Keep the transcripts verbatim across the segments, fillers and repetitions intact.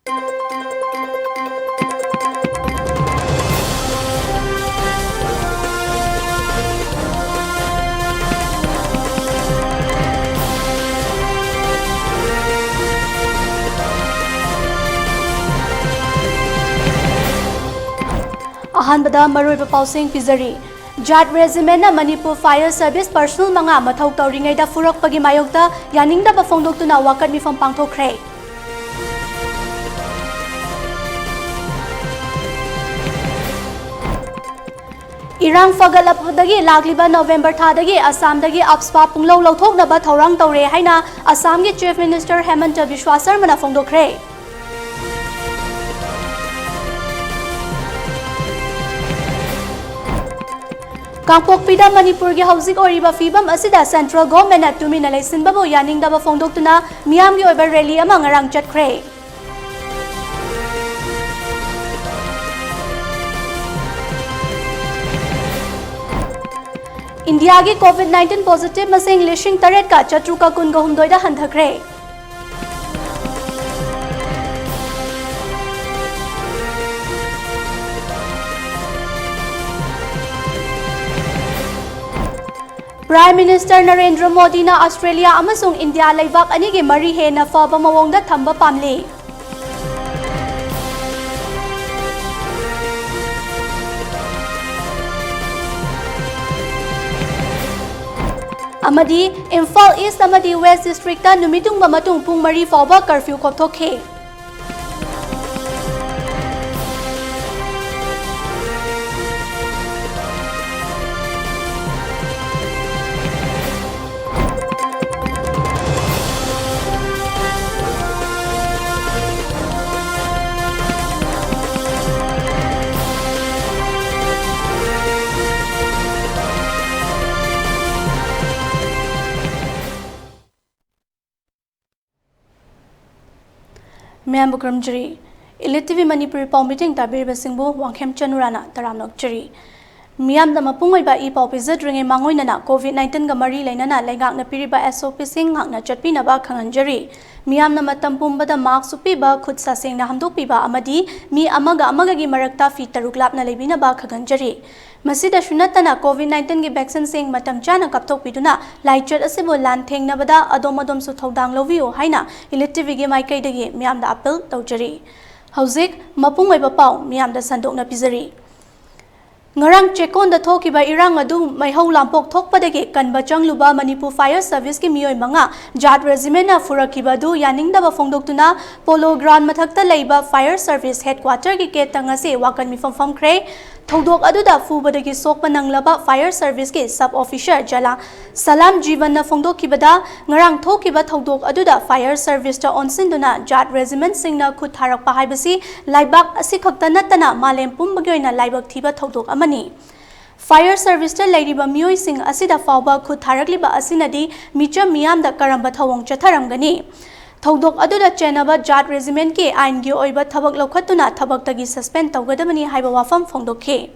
ꯑꯍꯥꯟꯕꯗ ꯃꯔꯨꯑꯣꯏꯕ ꯄꯥꯎꯁꯤꯡ ꯄꯤꯖꯔꯤ꯫ ꯖꯥꯠ ꯔꯦꯖꯤꯃꯦꯟꯅ ꯃꯅꯤꯄꯨꯔ ꯐꯥꯌꯔ ꯁꯔꯚꯤꯁ ꯄꯔꯁꯣꯅꯦꯜ ꯃꯉꯥ ꯃꯊꯧ ꯇꯧꯔꯤꯉꯩꯗ ꯐꯨꯔꯛꯄꯒꯤ ꯃꯥꯌꯣꯛꯇ ꯌꯥꯅꯤꯡꯗꯕ ꯐꯣꯡꯗꯣꯛꯇꯨꯅ ꯋꯥꯀꯠ ꯃꯤꯐꯝ ꯄꯥꯡꯊꯣꯛꯈ꯭ꯔꯦ꯫ ꯏꯔꯥꯡ ꯐꯒꯠꯂꯛꯄꯗꯒꯤ ꯂꯥꯛꯂꯤꯕ ꯅꯣꯕꯦꯝꯕꯔ ꯊꯥꯗꯒꯤ ꯑꯁꯥꯝꯗꯒꯤ ꯑꯞꯁ꯭ꯄꯥ ꯄꯨꯡꯂꯧ ꯂꯧꯊꯣꯛꯅꯕ ꯊꯧꯔꯥꯡ ꯇꯧꯔꯦ ꯍꯥꯏꯅ ꯑꯁꯥꯝꯒꯤ ꯆꯤꯐ ꯃꯤꯅꯤꯁꯇꯔ ꯍꯦꯃꯟꯇ ꯕꯤꯁ꯭ꯋꯥ ꯁꯔꯃꯅ ꯐꯣꯡꯗꯣꯛꯈ꯭ꯔꯦ꯫ ꯀꯥꯡꯄꯣꯛꯄꯤꯗ ꯃꯅꯤꯄꯨꯔꯒꯤ ꯍꯧꯖꯤꯛ ꯑꯣꯏꯔꯤꯕ ꯐꯤꯕꯝ ꯑꯁꯤꯗ ꯁꯦꯟꯇ꯭ꯔꯦꯜ ꯒꯣꯚꯔꯟꯃꯦꯟꯠꯅ ꯇꯨꯃꯤꯟꯅ ꯂꯩꯁꯤꯟꯕꯕꯨ ꯌꯥꯅꯤꯡꯗꯕ ꯐꯣꯡꯗꯣꯛꯇꯨꯅ ꯃꯤꯌꯥꯝꯒꯤ ꯑꯣꯏꯕ ꯔꯦꯂꯤ ꯑꯃ ꯉꯔꯥꯡ ꯆꯠꯈ꯭ꯔꯦ꯫ ꯏꯟꯗꯤꯌꯥꯒꯤ ꯀꯣꯚꯤꯗ ꯅꯥꯏꯟꯇꯤꯟ ꯄꯣꯖꯤꯇꯤꯚ ꯃꯁꯤꯡ ꯂꯤꯁꯤꯡ ꯇꯔꯦꯠꯀ ꯆꯥꯇ꯭ꯔꯨꯛꯀ ꯀꯨꯟꯒ ꯍꯨꯝꯗꯣꯏꯗ ꯍꯟꯊꯈ꯭ꯔꯦ꯫ ꯄ꯭ꯔꯥꯏꯝ ꯃꯤꯅꯤꯁꯇꯔ ꯅꯔꯦꯟꯗ꯭ꯔ ꯃꯣꯗꯤꯅ ꯑꯁꯇ꯭ꯔꯦꯂꯤꯌꯥ ꯑꯃꯁꯨꯡ ꯏꯟꯗꯤꯌꯥ ꯂꯩꯕꯥꯛ ꯑꯅꯤꯒꯤ ꯃꯔꯤ ꯍꯦꯟꯅ ꯐꯕ ꯃꯑꯣꯡꯗ ꯊꯝꯕ ꯄꯥꯝꯂꯤ꯫ ꯑꯃꯗꯤ ꯏꯝꯐꯥꯜ ꯏꯁ꯭ꯠ ꯑꯃꯗꯤ ꯋꯦꯁ꯭ꯠ ꯗꯤꯁꯇ꯭ꯔꯤꯛꯇ ꯅꯨꯃꯤꯠ ꯌꯨꯡꯕ ꯃꯇꯨꯡ ꯄꯨꯡ ꯃꯔꯤ ꯐꯥꯎꯕ ꯀꯔꯐ꯭ꯌꯨ ꯀꯣꯝꯊꯣꯛꯈꯤ꯫ ꯃꯌꯥꯝꯕꯨ ꯈꯨꯔꯨꯝꯖꯔꯤ꯫ Elite ꯇꯤ ꯚꯤ ꯃꯅꯤꯄꯨꯔꯤ ꯄꯥꯎ ꯃꯤꯇꯤꯡ ꯇꯥꯕꯤꯔꯤꯕꯁꯤꯡꯕꯨ ꯋꯥꯡꯈꯦꯝ ꯆꯅꯨꯔꯥꯅ ꯇꯔꯥꯝꯅ ꯑꯣꯛꯆꯔꯤ꯫ ꯃꯤꯌꯥꯝꯗ ꯃꯄꯨꯡ ꯑꯣꯏꯕ ꯏ ꯄꯥꯎ ꯄꯤꯖꯗ꯭ꯔꯤꯉꯩ ꯃꯥꯡꯑꯣꯏꯅꯅ COVID nineteen ꯒ ꯃꯔꯤ ꯂꯩꯅꯅ ꯂꯩꯉꯥꯛꯅ ꯄꯤꯔꯤꯕ SOP ꯁꯤꯡ ꯉꯥꯛꯅ ꯆꯠꯄꯤꯅꯕ ꯈꯪꯍꯟꯖꯔꯤ꯫ ꯃꯤꯌꯥꯝꯅ ꯃꯇꯝ ꯄꯨꯝꯕꯗ mask ꯎꯞꯄꯤꯕ, ꯈꯨꯠ ꯁꯥ ꯁꯦꯡꯅ ꯍꯥꯝꯗꯣꯛꯄꯤꯕ ꯑꯃꯗꯤ ꯃꯤ ꯑꯃꯒ ꯑꯃꯒꯒꯤ ꯃꯔꯛꯇ feet ꯇꯔꯨꯛ ꯂꯥꯞꯅ ꯂꯩꯕꯤꯅꯕ ꯈꯪꯍꯟꯖꯔꯤ꯫ ꯃꯁꯤꯗꯁꯨ ꯅꯠꯇꯅ COVID nineteen ꯒꯤ vaccine ꯁꯤꯡ ꯃꯇꯝ ꯆꯥꯅ ꯀꯥꯞꯊꯣꯛꯄꯤꯗꯨꯅ ꯂꯥꯏꯆꯠ ꯑꯁꯤꯕꯨ ꯂꯥꯟꯊꯦꯡꯅꯕꯗ ꯑꯗꯣꯝ ꯑꯗꯣꯝꯁꯨ ꯊꯧꯗꯥꯡ ꯂꯧꯕꯤꯌꯨ ꯍꯥꯏꯅ Elite TV ꯒꯤ ꯃꯥꯏꯀꯩꯗꯒꯤ ꯃꯤꯌꯥꯝꯗ appeal ꯇꯧꯖꯔꯤ꯫ ꯍꯧꯖꯤꯛ ꯃꯄꯨꯡ ꯑꯣꯏꯕ ꯄꯥꯎ ꯃꯤꯌꯥꯝꯗ ꯁꯟꯗꯣꯛꯅ ꯄꯤꯖꯔꯤ꯫ ꯉꯔꯥꯡ ꯆꯦꯛꯀꯣꯟꯗ ꯊꯣꯛꯈꯤꯕ ꯏꯔꯥꯡ ꯑꯗꯨ ꯃꯩꯍꯧ ꯂꯥꯡꯄꯣꯛ ꯊꯣꯛꯄꯗꯒꯤ ꯀꯟꯕ ꯆꯪꯂꯨꯕ ꯃꯅꯤꯄꯨꯔ Fire Service ꯀꯤ ꯃꯤꯑꯣꯏ ꯃꯉꯥ Jat Regiment ꯅ ꯐꯨꯔꯛꯈꯤꯕ ꯑꯗꯨ ꯌꯥꯅꯤꯡꯗꯕ ꯐꯣꯡꯗꯣꯛꯇꯨꯅ Polo Ground ꯃꯊꯛꯇ ꯂꯩꯕ Fire Service Headquarter ꯒꯤ gate ꯇ ꯉꯁꯤ ꯋꯥꯀꯟ ꯃꯤꯐꯝ ꯐꯝꯈ꯭ꯔꯦ꯫ ꯊꯧꯗꯣꯛ ꯑꯗꯨꯗ ꯐꯨꯕꯗꯒꯤ ꯁꯣꯛꯄ ꯅꯪꯂꯕ Fire Service ꯀꯤ Sub Officer ꯖꯂꯥ ꯁꯂꯥꯝ ꯖꯤꯕꯟꯅ ꯐꯣꯡꯗꯣꯛꯈꯤꯕꯗ, ꯉꯔꯥꯡ ꯊꯣꯛꯈꯤꯕ ꯊꯧꯗꯣꯛ ꯑꯗꯨꯗ Fire Service ꯇ ꯑꯣꯟꯁꯤꯟꯗꯨꯅ Jat Regiment ꯁꯤꯡꯅ ꯈꯨꯠ ꯊꯥꯔꯛꯄ ꯍꯥꯏꯕꯁꯤ ꯂꯩꯕꯥꯛ ꯑꯁꯤꯈꯛꯇ ꯅꯠꯇꯅ ꯃꯥꯂꯦꯝ ꯄꯨꯝꯕꯒꯤ ꯑꯣꯏꯅ ꯂꯥꯏꯕꯛ ꯊꯤꯕ ꯊꯧꯗꯣꯛ ꯑꯃꯅꯤ꯫ Fire Service ꯇ ꯂꯩꯔꯤꯕ ꯃꯤꯑꯣꯏꯁꯤꯡ ꯑꯁꯤꯗ ꯐꯥꯎꯕ ꯈꯨꯠ ꯊꯥꯔꯛꯂꯤꯕ ꯑꯁꯤꯅꯗꯤ ꯃꯤꯆꯝ ꯃꯤꯌꯥꯝꯗ ꯀꯔꯝꯕ ꯊꯧꯑꯣꯡ ꯆꯠꯊꯔꯝꯒꯅꯤ? ꯊꯧꯗꯣꯛ ꯑꯗꯨꯗ ꯆꯦꯟꯅꯕ Jat Regiment ꯀꯤ ꯑꯥꯏꯟꯒꯤ ꯑꯣꯏꯕ ꯊꯕꯛ ꯂꯧꯈꯠꯇꯨꯅ ꯊꯕꯛꯇꯒꯤ suspend ꯇꯧꯒꯗꯕꯅꯤ ꯍꯥꯏꯕ ꯋꯥꯐꯝ ꯐꯣꯡꯗꯣꯛꯈꯤ꯫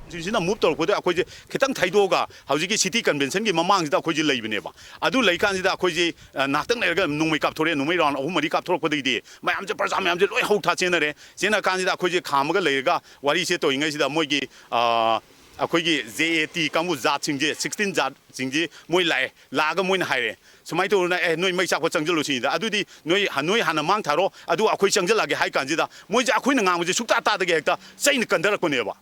ꯁꯤꯡꯁꯤꯅ move ꯇꯧꯔꯛꯄꯗ ꯑꯩꯈꯣꯏꯁꯦ ꯈꯤꯇꯪ ꯊꯩꯗꯣꯛꯑꯒ ꯍꯧꯖꯤꯛꯀꯤ City Convention ꯒꯤ ꯃꯃꯥꯡꯁꯤꯗ ꯑꯩꯈꯣꯏꯁꯦ ꯂꯩꯕꯅꯦꯕ꯫ ꯑꯗꯨ ꯂꯩꯀꯥꯟꯁꯤꯗ ꯑꯩꯈꯣꯏꯁꯦ, ꯑ, ꯉꯥꯏꯍꯥꯛꯇꯪ ꯂꯩꯔꯒ ꯅꯣꯡꯃꯩ ꯀꯥꯞꯊꯣꯔꯛꯑꯦ꯫ ꯅꯣꯡꯃꯩ round ꯑꯍꯨꯝ ꯃꯔꯤ ꯀꯥꯞꯊꯣꯔꯛꯄꯗꯒꯤꯗꯤ ꯃꯌꯥꯝꯁꯦ, ꯄ꯭ꯔꯖꯥ ꯃꯌꯥꯝꯁꯦ ꯂꯣꯏ ꯍꯧꯊꯥ ꯆꯦꯟꯅꯔꯦ꯫ ꯆꯦꯟꯅ ꯀꯥꯟꯁꯤꯗ ꯑꯩꯈꯣꯏꯁꯦ ꯈꯥꯝꯃꯒ ꯂꯩꯔꯒ ꯋꯥꯔꯤꯁꯦ ꯇꯧꯔꯤꯉꯩꯁꯤꯗ ꯃꯣꯏꯒꯤ, ꯑ, ꯑꯩꯈꯣꯏꯒꯤ J A T ꯀꯥꯡꯕꯨ ꯖꯥꯠꯁꯤꯡꯁꯦ, sixteen ꯖꯥꯠꯁꯤꯡꯁꯦ ꯃꯣꯏ ꯂꯥꯛꯑꯦ꯫ ꯂꯥꯛꯑꯒ ꯃꯣꯏꯅ ꯍꯥꯏꯔꯦ, "ꯁꯨꯃꯥꯏꯅ ꯇꯧꯗꯅ, ꯑꯦ, ꯅꯣꯏ ꯃꯩ ꯆꯥꯛꯄ ꯆꯪꯁꯤꯜꯂꯨ" ꯁꯤꯅꯤꯗ꯫ ꯑꯗꯨꯗꯤ ꯅꯣꯏ, ꯅꯣꯏ ꯍꯥꯟꯅ ꯃꯥꯡ ꯊꯥꯔꯣ, ꯑꯗꯨꯒ ꯑꯩꯈꯣꯏ ꯆꯪꯁꯤꯜꯂꯛꯑꯒꯦ ꯍꯥꯏ ꯀꯥꯟꯁꯤꯗ ꯃꯣꯏꯁꯦ ꯑꯩꯈꯣꯏꯅ ꯉꯥꯡꯕꯁꯦ ꯁꯨꯛꯇꯥ ꯇꯥꯗꯒꯦ ꯍꯦꯛꯇ ꯆꯩꯅ ꯀꯟꯊꯔꯛꯄꯅꯦꯕ꯫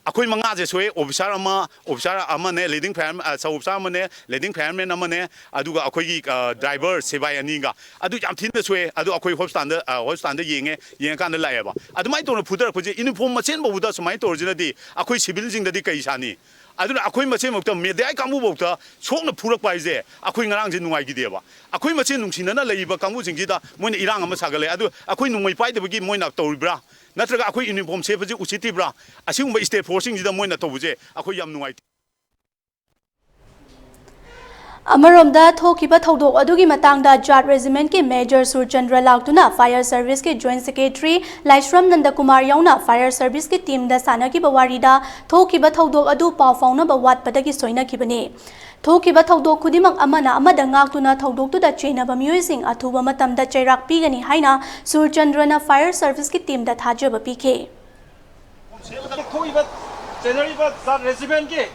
ꯑꯩꯈꯣꯏ ꯃꯉꯥꯁꯦ ꯁꯣꯛꯑꯦ, officer ꯑꯃ, officer ꯑꯃꯅꯦ, leading fire, ꯑ, sub officer ꯑꯃꯅꯦ, leading fireman ꯑꯃꯅꯦ, ꯑꯗꯨꯒ ꯑꯩꯈꯣꯏꯒꯤ, ꯑ, driver ꯁꯤꯕꯥꯏ ꯑꯅꯤꯒ꯫ ꯑꯗꯨ ꯌꯥꯝ ꯊꯤꯅ ꯁꯣꯛꯑꯦ꯫ ꯑꯗꯨ ꯑꯩꯈꯣꯏ hospital ꯗ, ꯑ, hospital ꯗ ꯌꯦꯡꯉꯦ, ꯌꯦꯡꯉꯀꯥꯟꯗ ꯂꯥꯛꯑꯦꯕ꯫ ꯑꯗꯨꯃꯥꯏꯅ ꯇꯧꯅ ꯐꯨꯊꯔꯛꯄꯁꯦ uniform ꯃꯁꯦꯟ ꯐꯥꯎꯕꯗ ꯁꯨꯃꯥꯏꯅ ꯇꯧꯔꯁꯤꯅꯗꯤ ꯑꯩꯈꯣꯏ civil ꯁꯤꯡꯗꯗꯤ ꯀꯩ ꯁꯥꯅꯤ? ꯑꯗꯨꯅ ꯑꯩꯈꯣꯏ ꯃꯁꯦꯟꯃꯛꯇ media ꯀꯥꯡꯕꯨꯐꯥꯎꯗ ꯁꯣꯛꯅ ꯐꯨꯔꯛꯄ ꯍꯥꯏꯁꯦ ꯑꯩꯈꯣꯏ ꯉꯔꯥꯡꯁꯦ ꯅꯨꯡꯉꯥꯏꯈꯤꯗꯦꯕ꯫ ꯑꯩꯈꯣꯏ ꯃꯁꯦꯟ ꯅꯨꯡꯁꯤꯅꯅ ꯂꯩꯔꯤꯕ ꯀꯥꯡꯕꯨꯁꯤꯡꯁꯤꯗ ꯃꯣꯏꯅ ꯏꯔꯥꯡ ꯑꯃ ꯁꯥꯒꯠꯂꯦ꯫ ꯑꯗꯨ ꯑꯩꯈꯣꯏ ꯅꯣꯡꯃꯩ ꯄꯥꯏꯗꯕꯒꯤ ꯃꯣꯏꯅ ꯇꯧꯔꯤꯕ꯭ꯔꯥ? ꯅꯠꯇ꯭ꯔꯒ ꯑꯩꯈꯣꯏ uniform ꯁꯦꯠꯄꯁꯤ ꯎꯁꯤꯠꯇ꯭ꯔꯤꯕ꯭ꯔꯥ? ꯑꯁꯤꯒꯨꯝꯕ state force ꯁꯤꯡꯁꯤꯗ ꯃꯣꯏꯅ ꯇꯧꯕꯁꯦ ꯑꯩꯈꯣꯏ ꯌꯥꯝ ꯅꯨꯡꯉꯥꯏꯇꯦ꯫ ꯑꯃꯔꯣꯝꯗ, ꯊꯣꯛꯈꯤꯕ ꯊꯧꯗꯣꯛ ꯑꯗꯨꯒꯤ ꯃꯇꯥꯡꯗ ꯖꯥꯠ ꯔꯦꯖꯤꯃꯦꯟꯠꯀꯤ ꯃꯦꯖꯔ ꯁꯨꯔꯆꯟꯗ꯭ꯔ ꯂꯥꯛꯇꯨꯅ ꯐꯥꯌꯔ ꯁꯔꯚꯤꯁꯀꯤ ꯖꯣꯏꯟꯠ ꯁꯦꯀ꯭ꯔꯦꯇꯔꯤ ꯂꯥꯏꯁ꯭ꯔꯝ ꯅꯟꯗꯀꯨꯃꯥꯔ ꯌꯥꯎꯅ ꯐꯥꯌꯔ ꯁꯔꯚꯤꯁꯀꯤ ꯇꯤꯝꯗ ꯁꯥꯟꯅꯈꯤꯕ ꯋꯥꯔꯤꯗ, ꯊꯣꯛꯈꯤꯕ ꯊꯧꯗꯣꯛ ꯑꯗꯨ ꯄꯥꯎ ꯐꯥꯎꯅꯕ ꯋꯥꯠꯄꯗꯒꯤ ꯁꯣꯏꯅꯈꯤꯕꯅꯤ꯫ ꯊꯣꯛꯈꯤꯕ ꯊꯧꯗꯣꯛ ꯈꯨꯗꯤꯡꯃꯛ ꯑꯃꯅ ꯑꯃꯗ ꯉꯥꯛꯇꯨꯅ ꯊꯧꯗꯣꯛꯇꯨꯗ ꯆꯦꯟꯅꯕ ꯃꯤꯑꯣꯏꯁꯤꯡ ꯑꯊꯨꯕ ꯃꯇꯝꯗ ꯆꯩꯔꯥꯛ ꯄꯤꯒꯅꯤ ꯍꯥꯏꯅ ꯁꯨꯔꯆꯟꯗ꯭ꯔꯅ ꯐꯥꯌꯔ ꯁꯔꯚꯤꯁꯀꯤ ꯇꯤꯝꯗ ꯊꯥꯖꯕ ꯄꯤꯈꯤ꯫ ꯊꯣꯛꯏꯕ, ꯆꯦꯟꯅꯔꯤꯕ ꯖꯥꯠ ꯔꯦꯖꯤꯃꯦꯟꯠꯀꯤ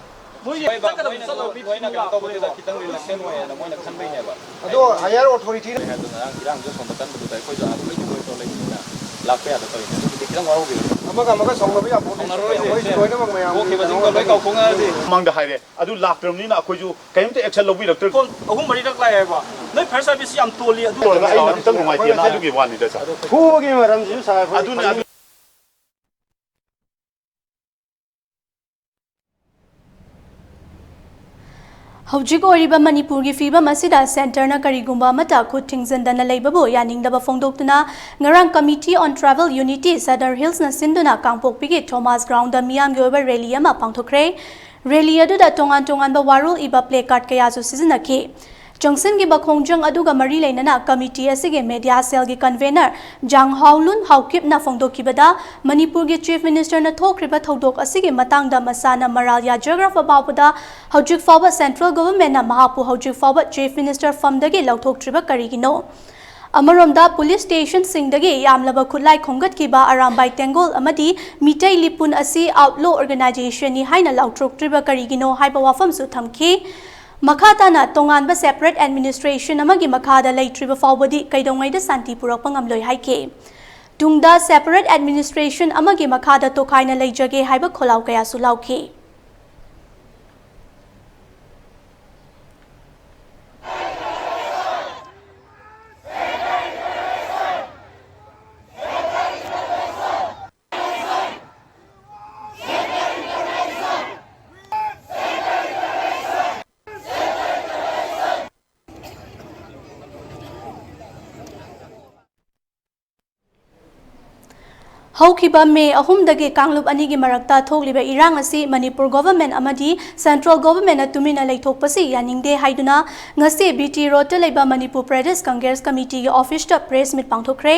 ꯃꯣꯏꯒꯤ ꯍꯣꯏꯕ, ꯆꯠꯀꯗꯕ ꯃꯣꯏꯅ, ꯆꯠꯂꯣꯏ ꯃꯣꯏꯅ ꯀꯩꯅꯣ ꯇꯧꯕꯗꯨꯗ ꯈꯤꯇꯪ ꯔꯤꯂꯛꯇꯦꯟ ꯑꯣꯏꯌꯦꯅ ꯃꯣꯏꯅ ꯈꯟꯕꯩꯅꯦꯕ꯫ ꯑꯗꯣ ꯍꯥꯌꯔ ꯑꯣꯊꯣꯔꯤꯇꯤꯅ ꯍꯥꯏꯗꯣ ꯉꯔꯥꯡ ꯏꯔꯥꯡꯁꯨ ꯁꯣꯝꯗ ꯀꯟꯕꯗꯨꯗ ꯑꯩꯈꯣꯏꯁꯨ ꯑꯥ ꯂꯣꯏ ꯂꯣꯏ ꯇꯧꯔ ꯂꯩꯕꯅꯤꯅ ꯂꯥꯛꯄ ꯌꯥꯗ ꯇꯧꯔꯤꯅꯦ꯫ ꯑꯗꯨꯒꯤꯗꯤ ꯈꯤꯇꯪ ꯋꯥꯍꯧꯕꯤꯔꯣ꯫ ꯑꯃꯒ ꯑꯃꯒ ꯁꯥꯎꯅꯕ ꯌꯥꯄꯣꯠꯇꯦ꯫ ꯁꯥꯎꯅꯔꯣꯏꯁꯦ꯫ ꯑꯩꯈꯣꯏꯁꯦ ꯂꯣꯏꯅꯃꯛ ꯃꯌꯥꯝꯒꯤ ꯊꯣꯛꯈꯤꯕꯁꯤꯡꯗꯣ ꯂꯣꯏ ꯀꯥꯎꯊꯣꯛꯅꯔꯗꯤ꯫ ꯃꯃꯥꯡꯗ ꯍꯥꯏꯔꯦ, ꯑꯗꯨ ꯂꯥꯛꯇ꯭ꯔꯕꯅꯤꯅ ꯑꯩꯈꯣꯏꯁꯨ ꯀꯩꯝꯇ ꯑꯦꯛꯁꯟ ꯂꯧꯕꯤꯔꯛꯇ꯭ꯔꯦ꯫ ꯐꯣꯟ ꯑꯍꯨꯝ ꯃꯔꯤꯔꯛ ꯂꯥꯛꯑꯦꯕ, ꯅꯣꯏ ꯐꯥꯌꯔ ꯁꯔꯚꯤꯁꯁꯤ ꯌꯥꯝ ꯇꯣꯜꯂꯤ, ꯑꯗꯨ ꯇꯣꯜꯂꯒ ꯑꯩꯅ ꯈꯤꯇꯪ ꯅꯨꯡꯉꯥꯏꯇꯦꯅ ꯑꯩꯈꯣꯏꯅ ꯑꯗꯨꯒꯤ ꯋꯥꯅꯤꯗ, ꯁꯥꯔ꯫ ꯐꯨꯕꯒꯤ ꯃꯔꯝꯁꯤꯁꯨ, ꯁꯥꯔ, ꯑꯩꯈꯣꯏ ꯑꯗꯨꯅ, ꯑꯗꯨ ꯍꯧꯖꯤꯛ ꯑꯣꯏꯔꯤꯕ ꯃꯅꯤꯄꯨꯔꯒꯤ ꯐꯤꯕꯝ ꯑꯁꯤꯗ ꯁꯦꯟꯇꯔꯅ ꯀꯔꯤꯒꯨꯝꯕ ꯑꯃꯠꯇ ꯈꯨꯠ ꯊꯤꯡꯖꯤꯟꯗꯅ ꯂꯩꯕꯕꯨ ꯌꯥꯅꯤꯡꯗꯕ ꯐꯣꯡꯗꯣꯛꯇꯨꯅ ꯉꯔꯥꯡ Committee on Tribal Unity Sadar Hillsꯅ ꯁꯤꯟꯗꯨꯅ ꯀꯥꯡꯄꯣꯛꯄꯤꯒꯤ ꯊꯣꯃꯥꯁ ꯒ꯭ꯔꯥꯎꯟꯗ ꯃꯤꯌꯥꯝꯒꯤ ꯑꯣꯏꯕ ꯔꯦꯂꯤ ꯑꯃ ꯄꯥꯡꯊꯣꯛꯈ꯭ꯔꯦ꯫ ꯔꯦꯂꯤ ꯑꯗꯨꯗ ꯇꯣꯉꯥꯟ ꯇꯣꯉꯥꯟꯕ ꯋꯥꯔꯣꯜ ꯏꯕ placard ꯀꯌꯥꯁꯨ ꯁꯤꯖꯤꯟꯅꯈꯤ꯫ ꯆꯪꯁꯤꯟꯈꯤꯕ ꯈꯣꯡꯖꯪ ꯑꯗꯨꯒ ꯃꯔꯤ ꯂꯩꯅꯅ committee ꯑꯁꯤꯒꯤ media cellꯒꯤ convener ꯖꯥꯡꯍꯥꯎꯂꯨꯟ ꯍꯥꯎꯀꯤꯞꯅ ꯐꯣꯡꯗꯣꯛꯈꯤꯕꯗ, ꯃꯅꯤꯄꯨꯔꯒꯤ Chief Ministerꯅ ꯊꯣꯛꯈ꯭ꯔꯤꯕ ꯊꯧꯗꯣꯛ ꯑꯁꯤꯒꯤ ꯃꯇꯥꯡꯗ ꯃꯁꯥꯅ ꯃꯔꯥꯜ ꯌꯥꯖꯈ꯭ꯔꯕ ꯐꯥꯎꯕꯗ ꯍꯧꯖꯤꯛ ꯐꯥꯎꯕ central governmentꯅ ꯃꯍꯥꯛꯄꯨ ꯍꯧꯖꯤꯛ ꯐꯥꯎꯕ Chief Minister ꯐꯝꯗꯒꯤ ꯂꯧꯊꯣꯛꯇ꯭ꯔꯤꯕ ꯀꯔꯤꯒꯤꯅꯣ? ꯑꯃꯔꯣꯝꯗ, police stationꯁꯤꯡꯗꯒꯤ ꯌꯥꯝꯂꯕ ꯈꯨꯠꯂꯥꯏ ꯈꯣꯝꯒꯠꯈꯤꯕ ꯑꯔꯥꯝꯕꯥꯏ ꯇꯦꯡꯒꯣꯜ ꯑꯃꯗꯤ ꯃꯤꯇꯩ ꯂꯤꯄꯨꯟ ꯑꯁꯤ outlaw organizationꯅꯤ ꯍꯥꯏꯅ ꯂꯥꯎꯊꯣꯛꯇ꯭ꯔꯤꯕ ꯀꯔꯤꯒꯤꯅꯣ ꯍꯥꯏꯕ ꯋꯥꯐꯝꯁꯨ ꯊꯝꯈꯤ꯫ ꯃꯈꯥ ꯇꯥꯅ, ꯇꯣꯉꯥꯟꯕ separate administration ꯑꯃꯒꯤ ꯃꯈꯥꯗ ꯂꯩꯇ꯭ꯔꯤꯕ ꯐꯥꯎꯕꯗꯤ ꯀꯩꯗꯧꯉꯩꯗ ꯁꯥꯟꯇꯤ ꯄꯨꯔꯛꯄ ꯉꯝꯂꯣꯏ ꯍꯥꯏꯈꯤ꯫ ꯇꯨꯡꯗ separate administration ꯑꯃꯒꯤ ꯃꯈꯥꯗ ꯇꯣꯈꯥꯏꯅ ꯂꯩꯖꯒꯦ ꯍꯥꯏꯕ ꯈꯣꯜꯂꯥꯎ ꯀꯌꯥꯁꯨ ꯂꯥꯎꯈꯤ꯫ ꯍꯧꯈꯤꯕ ꯃꯦ ꯑꯍꯨꯝꯗꯒꯤ ꯀꯥꯡꯂꯨꯞ ꯑꯅꯤꯒꯤ ꯃꯔꯛꯇ ꯊꯣꯛꯂꯤꯕ ꯏꯔꯥꯡ ꯑꯁꯤ ꯃꯅꯤꯄꯨꯔ ꯒꯣꯚꯔꯟꯃꯦꯟꯠ ꯑꯃꯗꯤ ꯁꯦꯟꯇ꯭ꯔꯦꯜ ꯒꯣꯚꯔꯟꯃꯦꯟꯠꯅ ꯇꯨꯃꯤꯟꯅ ꯂꯩꯊꯣꯛꯄꯁꯤ ꯌꯥꯅꯤꯡꯗꯦ ꯍꯥꯏꯗꯨꯅ ꯉꯁꯤ ꯕꯤ ꯇꯤ ꯔꯣꯗꯇ ꯂꯩꯕ ꯃꯅꯤꯄꯨꯔ ꯄ꯭ꯔꯗꯦꯁ ꯀꯪꯒ꯭ꯔꯦꯁ ꯀꯃꯤꯇꯤꯒꯤ ꯑꯣꯐꯤꯁꯇ ꯄ꯭ꯔꯦꯁ ꯃꯤꯠ ꯄꯥꯡꯊꯣꯛꯈ꯭ꯔꯦ꯫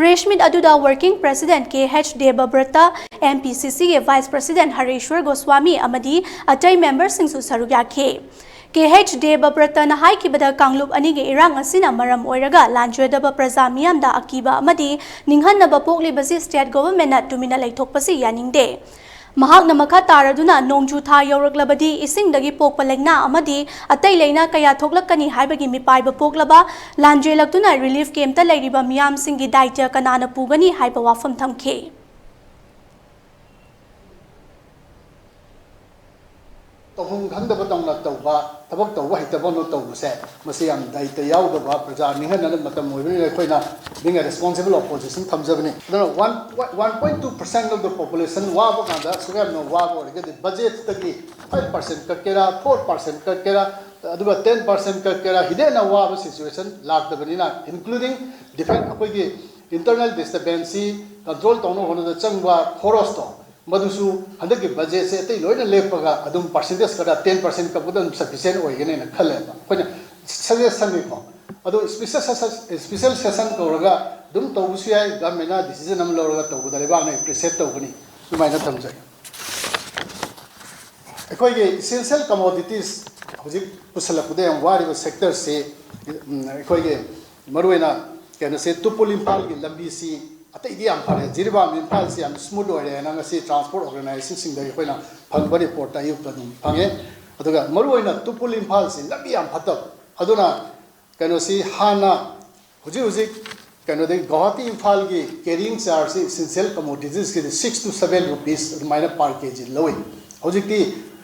ꯄ꯭ꯔꯦꯁ ꯃꯤꯠ ꯑꯗꯨꯗ ꯋꯥꯔꯀꯤꯡ ꯄ꯭ꯔꯦꯁꯤꯗꯦꯟꯠ ꯀꯦ ꯍꯩꯆ ꯗꯦꯕꯕ꯭ꯔꯇ, ꯑꯦꯝ ꯄꯤ ꯁꯤ ꯁꯤꯒꯤ ꯚꯥꯏꯁ ꯄ꯭ꯔꯦꯁꯤꯗꯦꯟꯠ ꯍꯔꯦꯁ꯭ꯋꯔ ꯒꯣꯁ꯭ꯋꯥꯃꯤ ꯑꯃꯗꯤ ꯑꯇꯩ ꯃꯦꯝꯕꯔꯁꯤꯡꯁꯨ ꯁꯔꯨꯛ ꯌꯥꯈꯤ꯫ ꯀꯦ ꯍꯩꯆ ꯗꯦꯕꯕ꯭ꯔꯇꯅ ꯍꯥꯏꯈꯤꯕꯗ, ꯀꯥꯡꯂꯨꯞ ꯑꯅꯤꯒꯤ ꯏꯔꯥꯡ ꯑꯁꯤꯅ ꯃꯔꯝ ꯑꯣꯏꯔꯒ ꯂꯥꯟꯖꯦꯗꯕ ꯄ꯭ꯔꯖꯥ ꯃꯤꯌꯥꯝꯗ ꯑꯀꯤꯕ ꯑꯃꯗꯤ ꯅꯤꯡꯍꯟꯅꯕ ꯄꯣꯛꯂꯤꯕꯁꯤ ꯁ꯭ꯇꯦꯠ ꯒꯣꯚꯔꯟꯃꯦꯟꯠꯅ ꯇꯨꯃꯤꯟꯅ ꯂꯩꯊꯣꯛꯄꯁꯤ ꯌꯥꯅꯤꯡꯗꯦ꯫ ꯃꯍꯥꯛꯅ ꯃꯈꯥ ꯇꯥꯔꯗꯨꯅ, ꯅꯣꯡꯖꯨ ꯊꯥ ꯌꯧꯔꯛꯂꯕꯗꯤ ꯏꯁꯤꯡꯗꯒꯤ ꯄꯣꯛꯄ ꯂꯥꯏꯅꯥ ꯑꯃꯗꯤ ꯑꯇꯩ ꯂꯥꯏꯅꯥ ꯀꯌꯥ ꯊꯣꯛꯂꯛꯀꯅꯤ ꯍꯥꯏꯕꯒꯤ ꯃꯤꯄꯥꯏꯕ ꯄꯣꯛꯂꯕ ꯂꯥꯟꯖꯦꯜꯂꯛꯇꯨꯅ ꯔꯤꯂꯤꯐ ꯀꯦꯝꯞꯇ ꯂꯩꯔꯤꯕ ꯃꯤꯌꯥꯝꯁꯤꯡꯒꯤ ꯗꯥꯏꯇ꯭ꯌ ꯀꯅꯥꯅ ꯄꯨꯒꯅꯤ ꯍꯥꯏꯕ ꯋꯥꯐꯝ ꯊꯝꯈꯤ꯫ ꯇꯧꯐꯝ ꯈꯪꯗꯕ ꯇꯧꯅ ꯇꯧꯕ, ꯊꯕꯛ ꯇꯧꯕ ꯍꯩꯇꯕ ꯑꯃ ꯇꯧꯕꯁꯦ, ꯃꯁꯤ ꯌꯥꯝ ꯗꯥꯏꯇ ꯌꯥꯎꯗꯕ, ꯄ꯭ꯔꯖꯥ ꯅꯤꯡꯍꯟꯅꯕ ꯃꯇꯝ ꯑꯣꯏꯕꯅꯤꯅ ꯑꯩꯈꯣꯏꯅ being a responsible opposition ꯊꯝꯖꯕꯅꯤ꯫ ꯑꯗꯨꯅ one, one point two percent of the population ꯋꯥꯕ ꯀꯥꯟꯗ ꯑꯁꯨꯛ ꯌꯥꯝꯅ ꯋꯥꯕ ꯑꯣꯏꯔꯒꯗꯤ ꯕꯖꯦꯠꯇꯒꯤ five percent ꯀꯛꯀꯦꯔꯥ, four percent ꯀꯛꯀꯦꯔꯥ, ꯑꯗꯨꯒ ten percent ꯀꯛꯀꯦꯔꯥ, ꯍꯤꯗꯦꯟꯅ ꯋꯥꯕ situation ꯂꯥꯛꯇꯕꯅꯤꯅ, including defense, ꯑꯩꯈꯣꯏꯒꯤ internal disturbanceꯁꯤ control ꯇꯧꯅꯕ ꯍꯣꯠꯅꯕꯗ ꯆꯪꯕ ꯈꯣꯔꯣꯁꯇꯣ, ꯃꯗꯨꯁꯨ ꯍꯟꯗꯛꯀꯤ ꯕꯖꯦꯠꯁꯦ ꯑꯇꯩ ꯂꯣꯏꯅ ꯂꯦꯞꯄꯒ ꯑꯗꯨꯝ percentage ꯈꯔ ten percent ꯀꯛꯄꯗ ꯑꯗꯨꯝ sufficient ꯑꯣꯏꯒꯅꯦꯅ ꯈꯜꯂꯦꯕ꯫ ꯑꯩꯈꯣꯏꯅ suggestionꯅꯤꯀꯣ꯫ ꯑꯗꯣ special session, special session ꯀꯧꯔꯒ ꯑꯗꯨꯝ ꯇꯧꯕꯁꯨ ꯌꯥꯏ, ꯒꯚꯔꯟꯃꯦꯟꯠꯅ decision ꯑꯃ ꯂꯧꯔꯒ ꯇꯧꯕꯗ ꯂꯩꯕꯥꯛꯅ appreciate ꯇꯧꯒꯅꯤ꯫ ꯑꯗꯨꯃꯥꯏꯅ ꯊꯝꯖꯒꯦ꯫ ꯑꯩꯈꯣꯏꯒꯤ essential commodities ꯍꯧꯖꯤꯛ ꯄꯨꯁꯜꯂꯛꯄꯗ ꯌꯥꯝ ꯋꯥꯔꯤꯕ sectorꯁꯤ, ꯎꯝ, ꯑꯩꯈꯣꯏꯒꯤ ꯃꯔꯨꯑꯣꯏꯅ ꯀꯩꯅꯣꯁꯦ, ꯇꯨꯄꯨꯜ ꯏꯝꯐꯥꯜꯒꯤ ꯂꯝꯕꯤꯁꯤ ꯑꯇꯩꯗꯤ ꯌꯥꯝ ꯐꯔꯦ, ꯖꯤꯔꯤꯕꯥꯝ ꯏꯝꯐꯥꯜꯁꯤ ꯌꯥꯝ smooth ꯑꯣꯏꯔꯦꯅ ꯉꯁꯤ transport organisationꯁꯤꯡꯗꯒꯤ ꯑꯩꯈꯣꯏꯅ ꯐꯪꯕ reportꯇ ꯑꯌꯨꯛꯇ ꯑꯗꯨꯝ ꯐꯪꯉꯦ꯫ ꯑꯗꯨꯒ ꯃꯔꯨꯑꯣꯏꯅ ꯇꯨꯄꯨꯜ ꯏꯝꯐꯥꯜꯁꯤ ꯂꯝꯕꯤ ꯌꯥꯝ ꯐꯠꯇꯕ, ꯑꯗꯨꯅ ꯀꯩꯅꯣꯁꯤ ꯍꯥꯟꯅ ꯍꯧꯖꯤꯛ ꯍꯧꯖꯤꯛ ꯀꯩꯅꯣꯗꯒꯤ ꯒꯧꯍꯥꯇꯤ ꯏꯝꯐꯥꯜꯒꯤ carrying chargeꯁꯤ essential commoditiesꯀꯤꯗꯤ six to seven rupees ꯑꯗꯨꯃꯥꯏꯅ per K G ꯂꯧꯏ꯫ ꯍꯧꯖꯤꯛꯇꯤ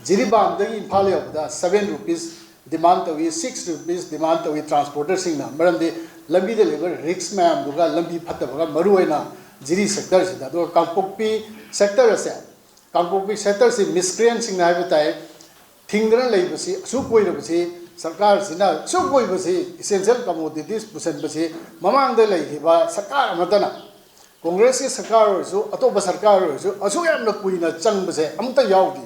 ꯖꯤꯔꯤꯕꯥꯝꯗꯒꯤ ꯏꯝꯐꯥꯜ ꯌꯧꯕꯗ seven rupees demand ꯇꯧꯏ, six rupees demand ꯇꯧꯏ transporterꯁꯤꯡꯅ꯫ ꯃꯔꯝꯗꯤ ꯂꯝꯕꯤꯗ ꯂꯩꯕ risk ꯃꯌꯥꯝꯗꯨꯒ, ꯂꯝꯕꯤ ꯐꯠꯇꯕꯒ, ꯃꯔꯨꯑꯣꯏꯅ ꯖꯤꯔꯤ sectorꯁꯤꯗ꯫ ꯑꯗꯨꯒ ꯀꯥꯡꯄꯣꯛꯄꯤ sector ꯑꯁꯦ, ꯀꯥꯡꯄꯣꯛꯄꯤ sectorꯁꯤ miscreantsꯁꯤꯡꯅ ꯍꯥꯏꯕ ꯇꯥꯏ, ꯊꯤꯡꯗꯅ ꯂꯩꯕꯁꯤ, ꯑꯁꯨꯛ ꯀꯨꯏꯔꯕꯁꯤ, ꯁꯔꯀꯥꯔꯁꯤꯅ ꯑꯁꯨꯛ ꯀꯨꯏꯕꯁꯤ essential commodities ꯄꯨꯁꯤꯟꯕꯁꯤ ꯃꯃꯥꯡꯗ ꯂꯩꯈꯤꯕ ꯁꯔꯀꯥꯔ ꯑꯃꯠꯇꯅ ꯀꯣꯡꯒ꯭ꯔꯦꯁꯀꯤ ꯁꯔꯀꯥꯔ ꯑꯣꯏꯔꯁꯨ, ꯑꯇꯣꯞꯄ ꯁꯔꯀꯥꯔ ꯑꯣꯏꯔꯁꯨ, ꯑꯁꯨꯛ ꯌꯥꯝꯅ ꯀꯨꯏꯅ ꯆꯪꯕꯁꯦ ꯑꯃꯇ ꯌꯥꯎꯗꯦ꯫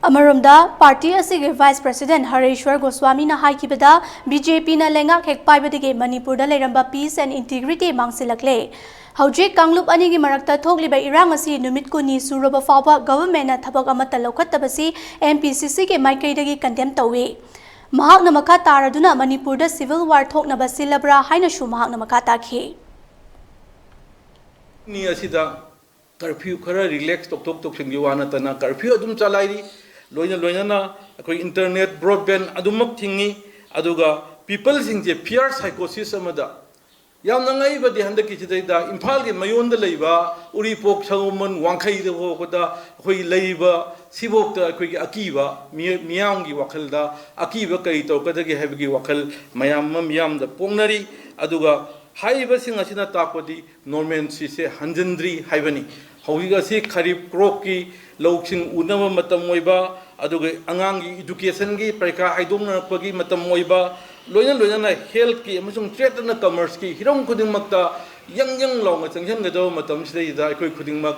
ꯑꯃꯔꯣꯝꯗ, ꯄꯥꯔꯇꯤ ꯑꯁꯤꯒꯤ ꯚꯥꯏꯁ ꯄ꯭ꯔꯁꯤꯗꯦꯟ ꯍꯔꯦꯁ꯭ꯋꯔ ꯒꯣꯁ꯭ꯋꯥꯃꯤꯅ ꯍꯥꯏꯈꯤꯕꯗ, ꯕꯤ ꯖꯦ ꯄꯤꯅ ꯂꯩꯉꯥꯛ ꯍꯦꯛ ꯄꯥꯏꯕꯗꯒꯤ ꯃꯅꯤꯄꯨꯔꯗ ꯂꯩꯔꯝꯕ peace and integrity ꯃꯥꯡꯁꯤꯜꯂꯛꯂꯦ꯫ ꯍꯧꯖꯤꯛ ꯀꯥꯡꯂꯨꯞ ꯑꯅꯤꯒꯤ ꯃꯔꯛꯇ ꯊꯣꯛꯂꯤꯕ ꯏꯔꯥꯡ ꯑꯁꯤ ꯅꯨꯃꯤꯠ ꯀꯨꯟꯅꯤ ꯁꯨꯔꯕ ꯐꯥꯎꯕ ꯒꯚꯔꯟꯃꯦꯟꯠꯅ ꯊꯕꯛ ꯑꯃꯠꯇ ꯂꯧꯈꯠꯇꯕꯁꯤ ꯑꯦꯝ ꯄꯤ ꯁꯤ ꯁꯤꯒꯤ ꯃꯥꯏꯀꯩꯗꯒꯤ ꯀꯟꯗꯦꯝ ꯇꯧꯏ꯫ ꯃꯍꯥꯛꯅ ꯃꯈꯥ ꯇꯥꯔꯗꯨꯅ ꯃꯅꯤꯄꯨꯔꯗ ꯁꯤꯚꯤꯜ ꯋꯥꯔ ꯊꯣꯛꯅꯕ ꯁꯤꯜꯂꯕ꯭ꯔꯥ ꯍꯥꯏꯅꯁꯨ ꯃꯍꯥꯛꯅ ꯃꯈꯥ ꯇꯥꯈꯤ꯫ ꯅꯤ ꯑꯁꯤꯗ ꯀꯔꯐ꯭ꯌꯨ ꯈꯔ ꯔꯤꯂꯦꯛꯁ ꯇꯧꯊꯣꯛ ꯇꯧꯁꯤꯟꯒꯤ ꯋꯥ ꯅꯠꯇꯅ ꯀꯔꯐ꯭ꯌꯨ ꯑꯗꯨꯝ ꯆꯂꯥꯏꯔꯤ꯫ ꯂꯣꯏꯅ ꯂꯣꯏꯅꯅ ꯑꯩꯈꯣꯏ ꯏꯟꯇꯔꯅꯦꯠ, ꯕ꯭ꯔꯣꯗꯕꯦꯟ ꯑꯗꯨꯃꯛ ꯊꯤꯡꯉꯤ꯫ ꯑꯗꯨꯒ ꯄꯤꯄꯜꯁꯤꯡꯁꯦ ꯐꯤꯌꯔ ꯁꯥꯏꯀꯣꯁꯤꯁ ꯑꯃꯗ, ꯌꯥꯝꯅ ꯉꯛꯏꯕꯗꯤ ꯍꯟꯗꯛꯀꯤꯁꯤꯗꯩꯗ ꯏꯝꯐꯥꯜꯒꯤ ꯃꯌꯣꯟꯗ ꯂꯩꯕ ꯎꯔꯤꯄꯣꯛ, ꯁꯪꯒꯣꯃꯟ, ꯋꯥꯡꯈꯩꯗ ꯐꯥꯎꯕꯗ ꯑꯩꯈꯣꯏꯒꯤ ꯂꯩꯔꯤꯕ ꯁꯤꯐꯥꯎꯗ ꯑꯩꯈꯣꯏꯒꯤ ꯑꯀꯤꯕ, ꯃꯤ-, ꯃꯤꯌꯥꯝꯒꯤ ꯋꯥꯈꯜꯗ ꯑꯀꯤꯕ ꯀꯔꯤ ꯇꯧꯔꯛꯀꯗꯒꯦ ꯍꯥꯏꯕꯒꯤ ꯋꯥꯈꯜ ꯃꯌꯥꯝ ꯑꯃ ꯃꯤꯌꯥꯝꯗ ꯄꯣꯛꯅꯔꯤ꯫ ꯑꯗꯨꯒ ꯍꯥꯏꯔꯤꯕꯁꯤꯡ ꯑꯁꯤꯅ ꯇꯥꯛꯄꯗꯤ normalcyꯁꯦ ꯍꯟꯖꯤꯟꯗ꯭ꯔꯤ ꯍꯥꯏꯕꯅꯤ꯫ ꯍꯧꯖꯤꯛ ꯑꯁꯤ ꯈꯔꯤꯞ ꯀ꯭ꯔꯣꯞꯀꯤ ꯂꯧꯁꯤꯡ ꯎꯅꯕ ꯃꯇꯝ ꯑꯣꯏꯕ, ꯑꯗꯨꯒ ꯑꯉꯥꯡꯒꯤ educationꯒꯤ ꯄꯔꯤꯈꯥ ꯍꯥꯏꯗꯣꯛꯅꯔꯛꯄꯒꯤ ꯃꯇꯝ ꯑꯣꯏꯕ, ꯂꯣꯏꯅ ꯂꯣꯏꯅꯅ healthꯀꯤ ꯑꯃꯁꯨꯡ trade and commerceꯀꯤ ꯍꯤꯔꯝ ꯈꯨꯗꯤꯡꯃꯛꯇ ꯌꯪ ꯌꯪ ꯂꯥꯎꯅ ꯆꯪꯁꯤꯟꯒꯗꯕ ꯃꯇꯝꯁꯤꯗꯩꯗ ꯑꯩꯈꯣꯏ ꯈꯨꯗꯤꯡꯃꯛ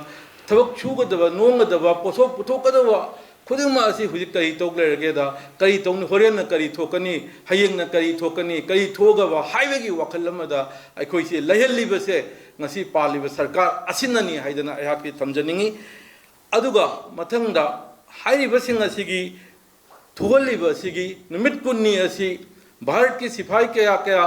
ꯊꯕꯛ ꯁꯨꯒꯗꯕ, ꯅꯣꯝꯒꯗꯕ, ꯄꯣꯠꯊꯣꯛ ꯄꯨꯊꯣꯛꯀꯗꯕ ꯈꯨꯗꯤꯡꯃꯛ ꯑꯁꯤ ꯍꯧꯖꯤꯛ ꯀꯔꯤ ꯇꯧ ꯂꯩꯔꯒꯦꯗ, ꯀꯔꯤ ꯇꯧꯅꯤ, ꯍꯣꯔꯦꯟꯅ ꯀꯔꯤ ꯊꯣꯛꯀꯅꯤ, ꯍꯌꯦꯡꯅ ꯀꯔꯤ ꯊꯣꯛꯀꯅꯤ, ꯀꯔꯤ ꯊꯣꯛꯑꯒꯕ ꯍꯥꯏꯕꯒꯤ ꯋꯥꯈꯜ ꯑꯃꯗ ꯑꯩꯈꯣꯏꯁꯦ ꯂꯩꯍꯜꯂꯤꯕꯁꯦ ꯉꯁꯤ ꯄꯥꯜꯂꯤꯕ ꯁꯔꯀꯥꯔ ꯑꯁꯤꯅꯅꯤ ꯍꯥꯏꯗꯅ ꯑꯩꯍꯥꯛꯀꯤ ꯊꯝꯖꯅꯤꯡꯉꯤ꯫ ꯑꯗꯨꯒ ꯃꯊꯪꯗ ꯍꯥꯏꯔꯤꯕꯁꯤꯡ ꯑꯁꯤꯒꯤ ꯊꯣꯛꯍꯜꯂꯤꯕ ꯑꯁꯤꯒꯤ ꯅꯨꯃꯤꯠ ꯀꯨꯟꯅꯤ ꯑꯁꯤ ꯚꯥꯔꯠꯀꯤ ꯁꯤꯐꯥꯏ ꯀꯌꯥ ꯀꯌꯥ,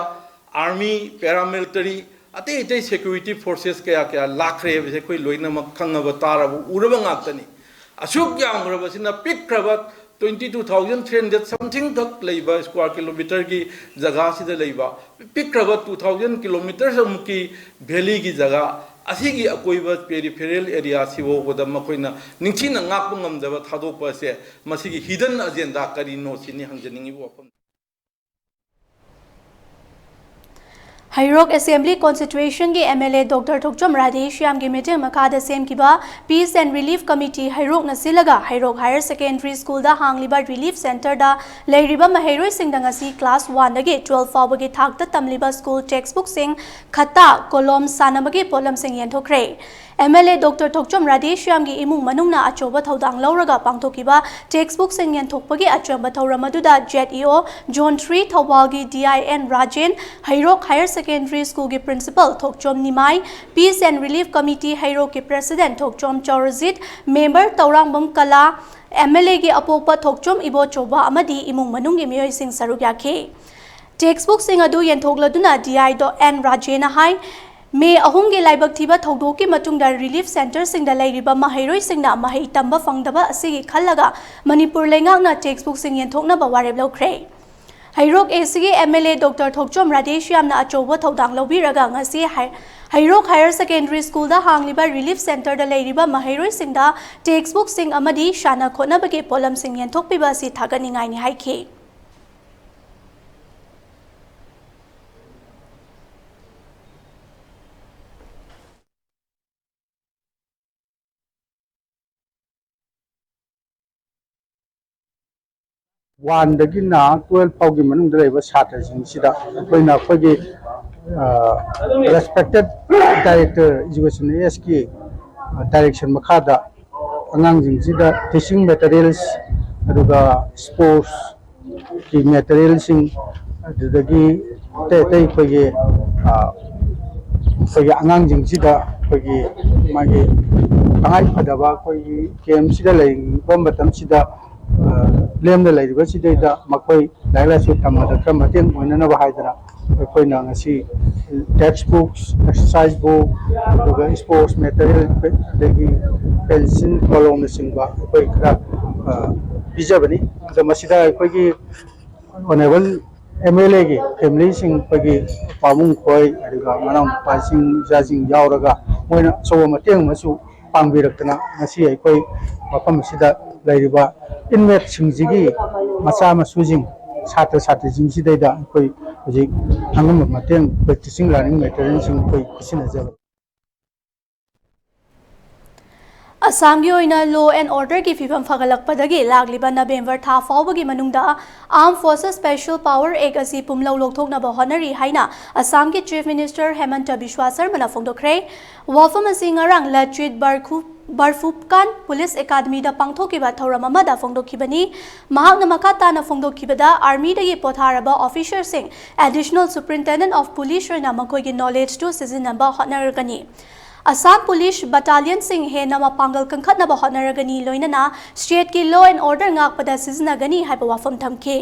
army, paramilitary, ꯑꯇꯩ ꯑꯇꯩ security forces ꯀꯌꯥ ꯀꯌꯥ ꯂꯥꯛꯈ꯭ꯔꯦ ꯍꯥꯏꯕꯁꯦ ꯑꯩꯈꯣꯏ ꯂꯣꯏꯅꯃꯛ ꯈꯪꯉꯕ ꯇꯥꯔꯕ ꯎꯔꯕ ꯉꯥꯛꯇꯅꯤ꯫ ꯑꯁꯨꯛ ꯌꯥꯝꯈ꯭ꯔꯕꯁꯤꯅ ꯄꯤꯛꯈ꯭ꯔꯕ twenty two thousand three hundred something ꯈꯛ ꯂꯩꯕ square kilometreꯒꯤ ꯖꯒꯥꯁꯤꯗ ꯂꯩꯕ ꯄꯤꯛꯈ꯭ꯔꯕ two thousand kilometres ꯑꯃꯨꯛꯀꯤ valleyꯒꯤ ꯖꯒꯥ ꯑꯁꯤꯒꯤ ꯑꯀꯣꯏꯕ peripheral areaꯁꯤ ꯐꯥꯎꯕꯗ ꯃꯈꯣꯏꯅ ꯅꯤꯡꯊꯤꯅ ꯉꯥꯛꯄ ꯉꯝꯗꯕ ꯊꯥꯗꯣꯛꯄ ꯑꯁꯦ ꯃꯁꯤꯒꯤ hidden agenda ꯀꯔꯤꯅꯣ ꯁꯤꯅꯤ ꯍꯪꯖꯅꯤꯡꯉꯤꯕ ꯋꯥꯐꯝ꯫ ꯍꯩꯔꯣꯛ Assembly Constituencyꯒꯤ M L A Doctor ꯊꯣꯛꯆꯣꯝ ꯔꯥꯙꯦꯁ꯭ꯌꯥꯝꯒꯤ ꯃꯤꯠꯌꯦꯡ ꯃꯈꯥꯗ ꯁꯦꯝꯈꯤꯕ Peace and Relief Committee ꯍꯩꯔꯣꯛꯅ ꯁꯤꯜꯂꯒ ꯍꯩꯔꯣꯛ Higher Secondary Schoolꯗ ꯍꯥꯡꯂꯤꯕ Relief Centreꯗ ꯂꯩꯔꯤꯕ ꯃꯍꯩꯔꯣꯏꯁꯤꯡꯗ ꯉꯁꯤ class oneꯗꯒꯤ twelve ꯐꯥꯎꯕꯒꯤ ꯊꯥꯛꯇ ꯇꯝꯂꯤꯕ school textbookꯁꯤꯡ, ꯈꯠꯇꯥ, ꯀꯣꯂꯣꯝ, ꯁꯥꯟꯅꯕꯒꯤ ꯄꯣꯠꯂꯝꯁꯤꯡ ꯌꯦꯟꯊꯣꯛꯈ꯭ꯔꯦ꯫ M L A Doctor ꯊꯣꯛꯆꯣꯝ ꯔꯥꯙꯦꯁ꯭ꯌꯥꯝꯒꯤ ꯏꯃꯨꯡ ꯃꯅꯨꯡꯅ ꯑꯆꯧꯕ ꯊꯧꯗꯥꯡ ꯂꯧꯔꯒ ꯄꯥꯡꯊꯣꯛꯈꯤꯕ textbookꯁꯤꯡ ꯌꯦꯟꯊꯣꯛꯄꯒꯤ ꯑꯆꯦꯝꯕ ꯊꯧꯔꯝ ꯑꯗꯨꯗ Z E O Zone three ꯊꯧꯕꯥꯜꯒꯤ D I N Rajen, Heirok Higher Secondary Schoolꯒꯤ Principal Thokchom Nimai, Peace and Relief Committee ꯍꯩꯔꯣꯛꯀꯤ President Thokchom ꯆꯧꯔꯖꯤꯠ, Member Tourangbam ꯀꯂꯥ, M L Aꯒꯤ ꯑꯄꯣꯛꯄ ꯊꯣꯛꯆꯣꯝ ꯏꯕꯣꯆꯧꯕ ꯑꯃꯗꯤ ꯏꯃꯨꯡ ꯃꯅꯨꯡꯒꯤ ꯃꯤꯑꯣꯏꯁꯤꯡ ꯁꯔꯨꯛ ꯌꯥꯈꯤ꯫ Textbookꯁꯤꯡ ꯑꯗꯨ ꯌꯦꯟꯊꯣꯛꯂꯗꯨꯅ D I ꯗꯣ ꯑꯦꯟ ꯔꯥꯖꯦꯅ ꯍꯥꯏ, ꯃꯦ ꯑꯍꯨꯝꯒꯤ ꯂꯥꯏꯕꯛ ꯊꯤꯕ ꯊꯧꯗꯣꯛꯀꯤ ꯃꯇꯨꯡꯗ relief centreꯁꯤꯡꯗ ꯂꯩꯔꯤꯕ ꯃꯍꯩꯔꯣꯏꯁꯤꯡꯅ ꯃꯍꯩ ꯇꯝꯕ ꯐꯪꯗꯕ ꯑꯁꯤꯒꯤ ꯈꯜꯂꯒ ꯃꯅꯤꯄꯨꯔ ꯂꯩꯉꯥꯛꯅ textbookꯁꯤꯡ ꯌꯦꯟꯊꯣꯛꯅꯕ ꯋꯥꯔꯦꯞ ꯂꯧꯈ꯭ꯔꯦ꯫ ꯍꯩꯔꯣꯛ Aꯒꯤ M L A Doctor ꯊꯣꯛꯆꯣꯝ ꯔꯥꯙꯦꯁ꯭ꯌꯥꯝꯅ ꯑꯆꯧꯕ ꯊꯧꯗꯥꯡ ꯂꯧꯕꯤꯔꯒ ꯉꯁꯤ ꯍꯩ-, ꯍꯩꯔꯣꯛ Higher Secondary Schoolꯗ ꯍꯥꯡꯂꯤꯕ relief centreꯗ ꯂꯩꯔꯤꯕ ꯃꯍꯩꯔꯣꯏꯁꯤꯡꯗ textbookꯁꯤꯡ ꯑꯃꯗꯤ ꯁꯥꯟꯅ ꯈꯣꯠꯅꯕꯒꯤ ꯄꯣꯠꯂꯝꯁꯤꯡ ꯌꯦꯟꯊꯣꯛꯄꯤꯕ ꯑꯁꯤ ꯊꯥꯒꯠꯅꯤꯡꯉꯥꯏꯅꯤ ꯍꯥꯏꯈꯤ꯫ Oneꯗꯒꯤꯅ twelve ꯐꯥꯎꯒꯤ ꯃꯅꯨꯡꯗ ꯂꯩꯕ ꯁꯥꯇ꯭ꯔꯁꯤꯡꯁꯤꯗ ꯑꯩꯈꯣꯏꯅ ꯑꯩꯈꯣꯏꯒꯤ, ꯑ, respected Director Education Sꯀꯤ, ꯑ, direction ꯃꯈꯥꯗ ꯑꯉꯥꯡꯁꯤꯡꯁꯤꯗ teaching materials, ꯑꯗꯨꯒ sportsꯀꯤ materialꯁꯤꯡ, ꯑꯗꯨꯗꯒꯤ ꯑꯇꯩ ꯑꯇꯩ ꯑꯩꯈꯣꯏꯒꯤ, ꯑ, ꯑꯩꯈꯣꯏꯒꯤ ꯑꯉꯥꯡꯁꯤꯡꯁꯤꯗ ꯑꯩꯈꯣꯏꯒꯤ ꯃꯥꯒꯤ ꯇꯉꯥꯏ ꯐꯗꯕ ꯑꯩꯈꯣꯏꯒꯤ campꯁꯤꯗ ꯂꯩꯕ ꯃꯇꯝꯁꯤꯗ, ꯑ, ꯂꯦꯝꯅ ꯂꯩꯔꯤꯕꯁꯤꯗꯩꯗ ꯃꯈꯣꯏ ꯂꯥꯏꯔꯤꯛ ꯂꯥꯏꯁꯨ ꯇꯝꯕꯗ ꯈꯔ ꯃꯇꯦꯡ ꯑꯣꯏꯅꯅꯕ ꯍꯥꯏꯗꯅ ꯑꯩꯈꯣꯏꯅ ꯉꯁꯤ textbooks, exercise book, ꯑꯗꯨꯒ sports material, ꯑꯗꯒꯤ pencil, ꯀꯣꯂꯣꯝꯅꯆꯤꯡꯕ ꯑꯩꯈꯣꯏ ꯈꯔ, ꯑ, ꯄꯤꯖꯕꯅꯤ꯫ ꯑꯗꯣ ꯃꯁꯤꯗ ꯑꯩꯈꯣꯏꯒꯤ Honourable M L Aꯒꯤ familyꯁꯤꯡ, ꯑꯩꯈꯣꯏꯒꯤ ꯄꯥꯕꯨꯡ ꯈꯣꯏ, ꯑꯗꯨꯒ ꯃꯅꯥꯎꯅꯨꯄꯥꯁꯤꯡ, ꯏꯆꯥꯁꯤꯡ ꯌꯥꯎꯔꯒ ꯃꯣꯏꯅ ꯑꯆꯧꯕ ꯃꯇꯦꯡ ꯑꯃꯁꯨ ꯄꯥꯡꯕꯤꯔꯛꯇꯅ ꯉꯁꯤ ꯑꯩꯈꯣꯏ ꯃꯐꯝ ꯑꯁꯤꯗ ꯂꯩꯔꯤꯕ inmateꯁꯤꯡꯁꯤꯒꯤ ꯃꯆꯥ ꯃꯁꯨꯁꯤꯡ, ꯁꯥꯇ꯭ꯔ ꯁꯥꯇ꯭ꯔꯤꯁꯤꯡꯁꯤꯗꯩꯗ ꯑꯩꯈꯣꯏ ꯍꯧꯖꯤꯛ ꯑꯉꯝꯕ ꯃꯇꯦꯡ ꯑꯩꯈꯣꯏ teaching learning materialꯁꯤꯡ ꯑꯩꯈꯣꯏ ꯄꯤꯁꯤꯟꯅꯖꯕ꯫ ꯑꯁꯥꯝꯒꯤ ꯑꯣꯏꯅ law and orderꯒꯤ ꯐꯤꯕꯝ ꯐꯒꯠꯂꯛꯄꯗꯒꯤ ꯂꯥꯛꯂꯤꯕ ꯅꯕꯦꯝꯕꯔ ꯊꯥ ꯐꯥꯎꯕꯒꯤ ꯃꯅꯨꯡꯗ Armed Forces Special Power Act ꯑꯁꯤ ꯄꯨꯝꯂꯧ ꯂꯧꯊꯣꯛꯅꯕ ꯍꯣꯠꯅꯔꯤ ꯍꯥꯏꯅ ꯑꯁꯥꯝꯒꯤ Chief Minister ꯍꯦꯃꯟꯇ ꯕꯤꯁ꯭ꯋꯥ ꯁꯔꯃꯅ ꯐꯣꯡꯗꯣꯛꯈ꯭ꯔꯦ꯫ ꯋꯥꯐꯝ ꯑꯁꯤ ꯉꯔꯥꯡ ꯂꯆꯤꯠ ꯕꯔꯈꯨ-, ꯕꯔꯐꯨꯀꯥꯟ ꯄꯨꯂꯤꯁ ꯑꯦꯀꯥꯗꯃꯤꯗ ꯄꯥꯡꯊꯣꯛꯈꯤꯕ ꯊꯧꯔꯝ ꯑꯃꯗ ꯐꯣꯡꯗꯣꯛꯈꯤꯕꯅꯤ꯫ ꯃꯍꯥꯛꯅ ꯃꯈꯥ ꯇꯥꯅ ꯐꯣꯡꯗꯣꯛꯈꯤꯕꯗ, ꯑꯥꯔꯃꯤꯗꯒꯤ ꯄꯣꯊꯥꯔꯕ officerꯁꯤꯡ Additional Superintendent of Police ꯑꯣꯏꯅ ꯃꯈꯣꯏꯒꯤ knowledgeꯇꯨ ꯁꯤꯖꯤꯟꯅꯕ ꯍꯣꯠꯅꯔꯒꯅꯤ꯫ ꯑꯁꯥꯝ ꯄꯨꯂꯤꯁ battalionꯁꯤꯡ ꯍꯦꯟꯅ ꯃꯄꯥꯡꯒꯜ ꯀꯟꯈꯠꯅꯕ ꯍꯣꯠꯅꯔꯒꯅꯤ, ꯂꯣꯏꯅꯅ stateꯀꯤ law and order ꯉꯥꯛꯄꯗ ꯁꯤꯖꯤꯟꯅꯒꯅꯤ ꯍꯥꯏꯕ ꯋꯥꯐꯝ ꯊꯝꯈꯤ꯫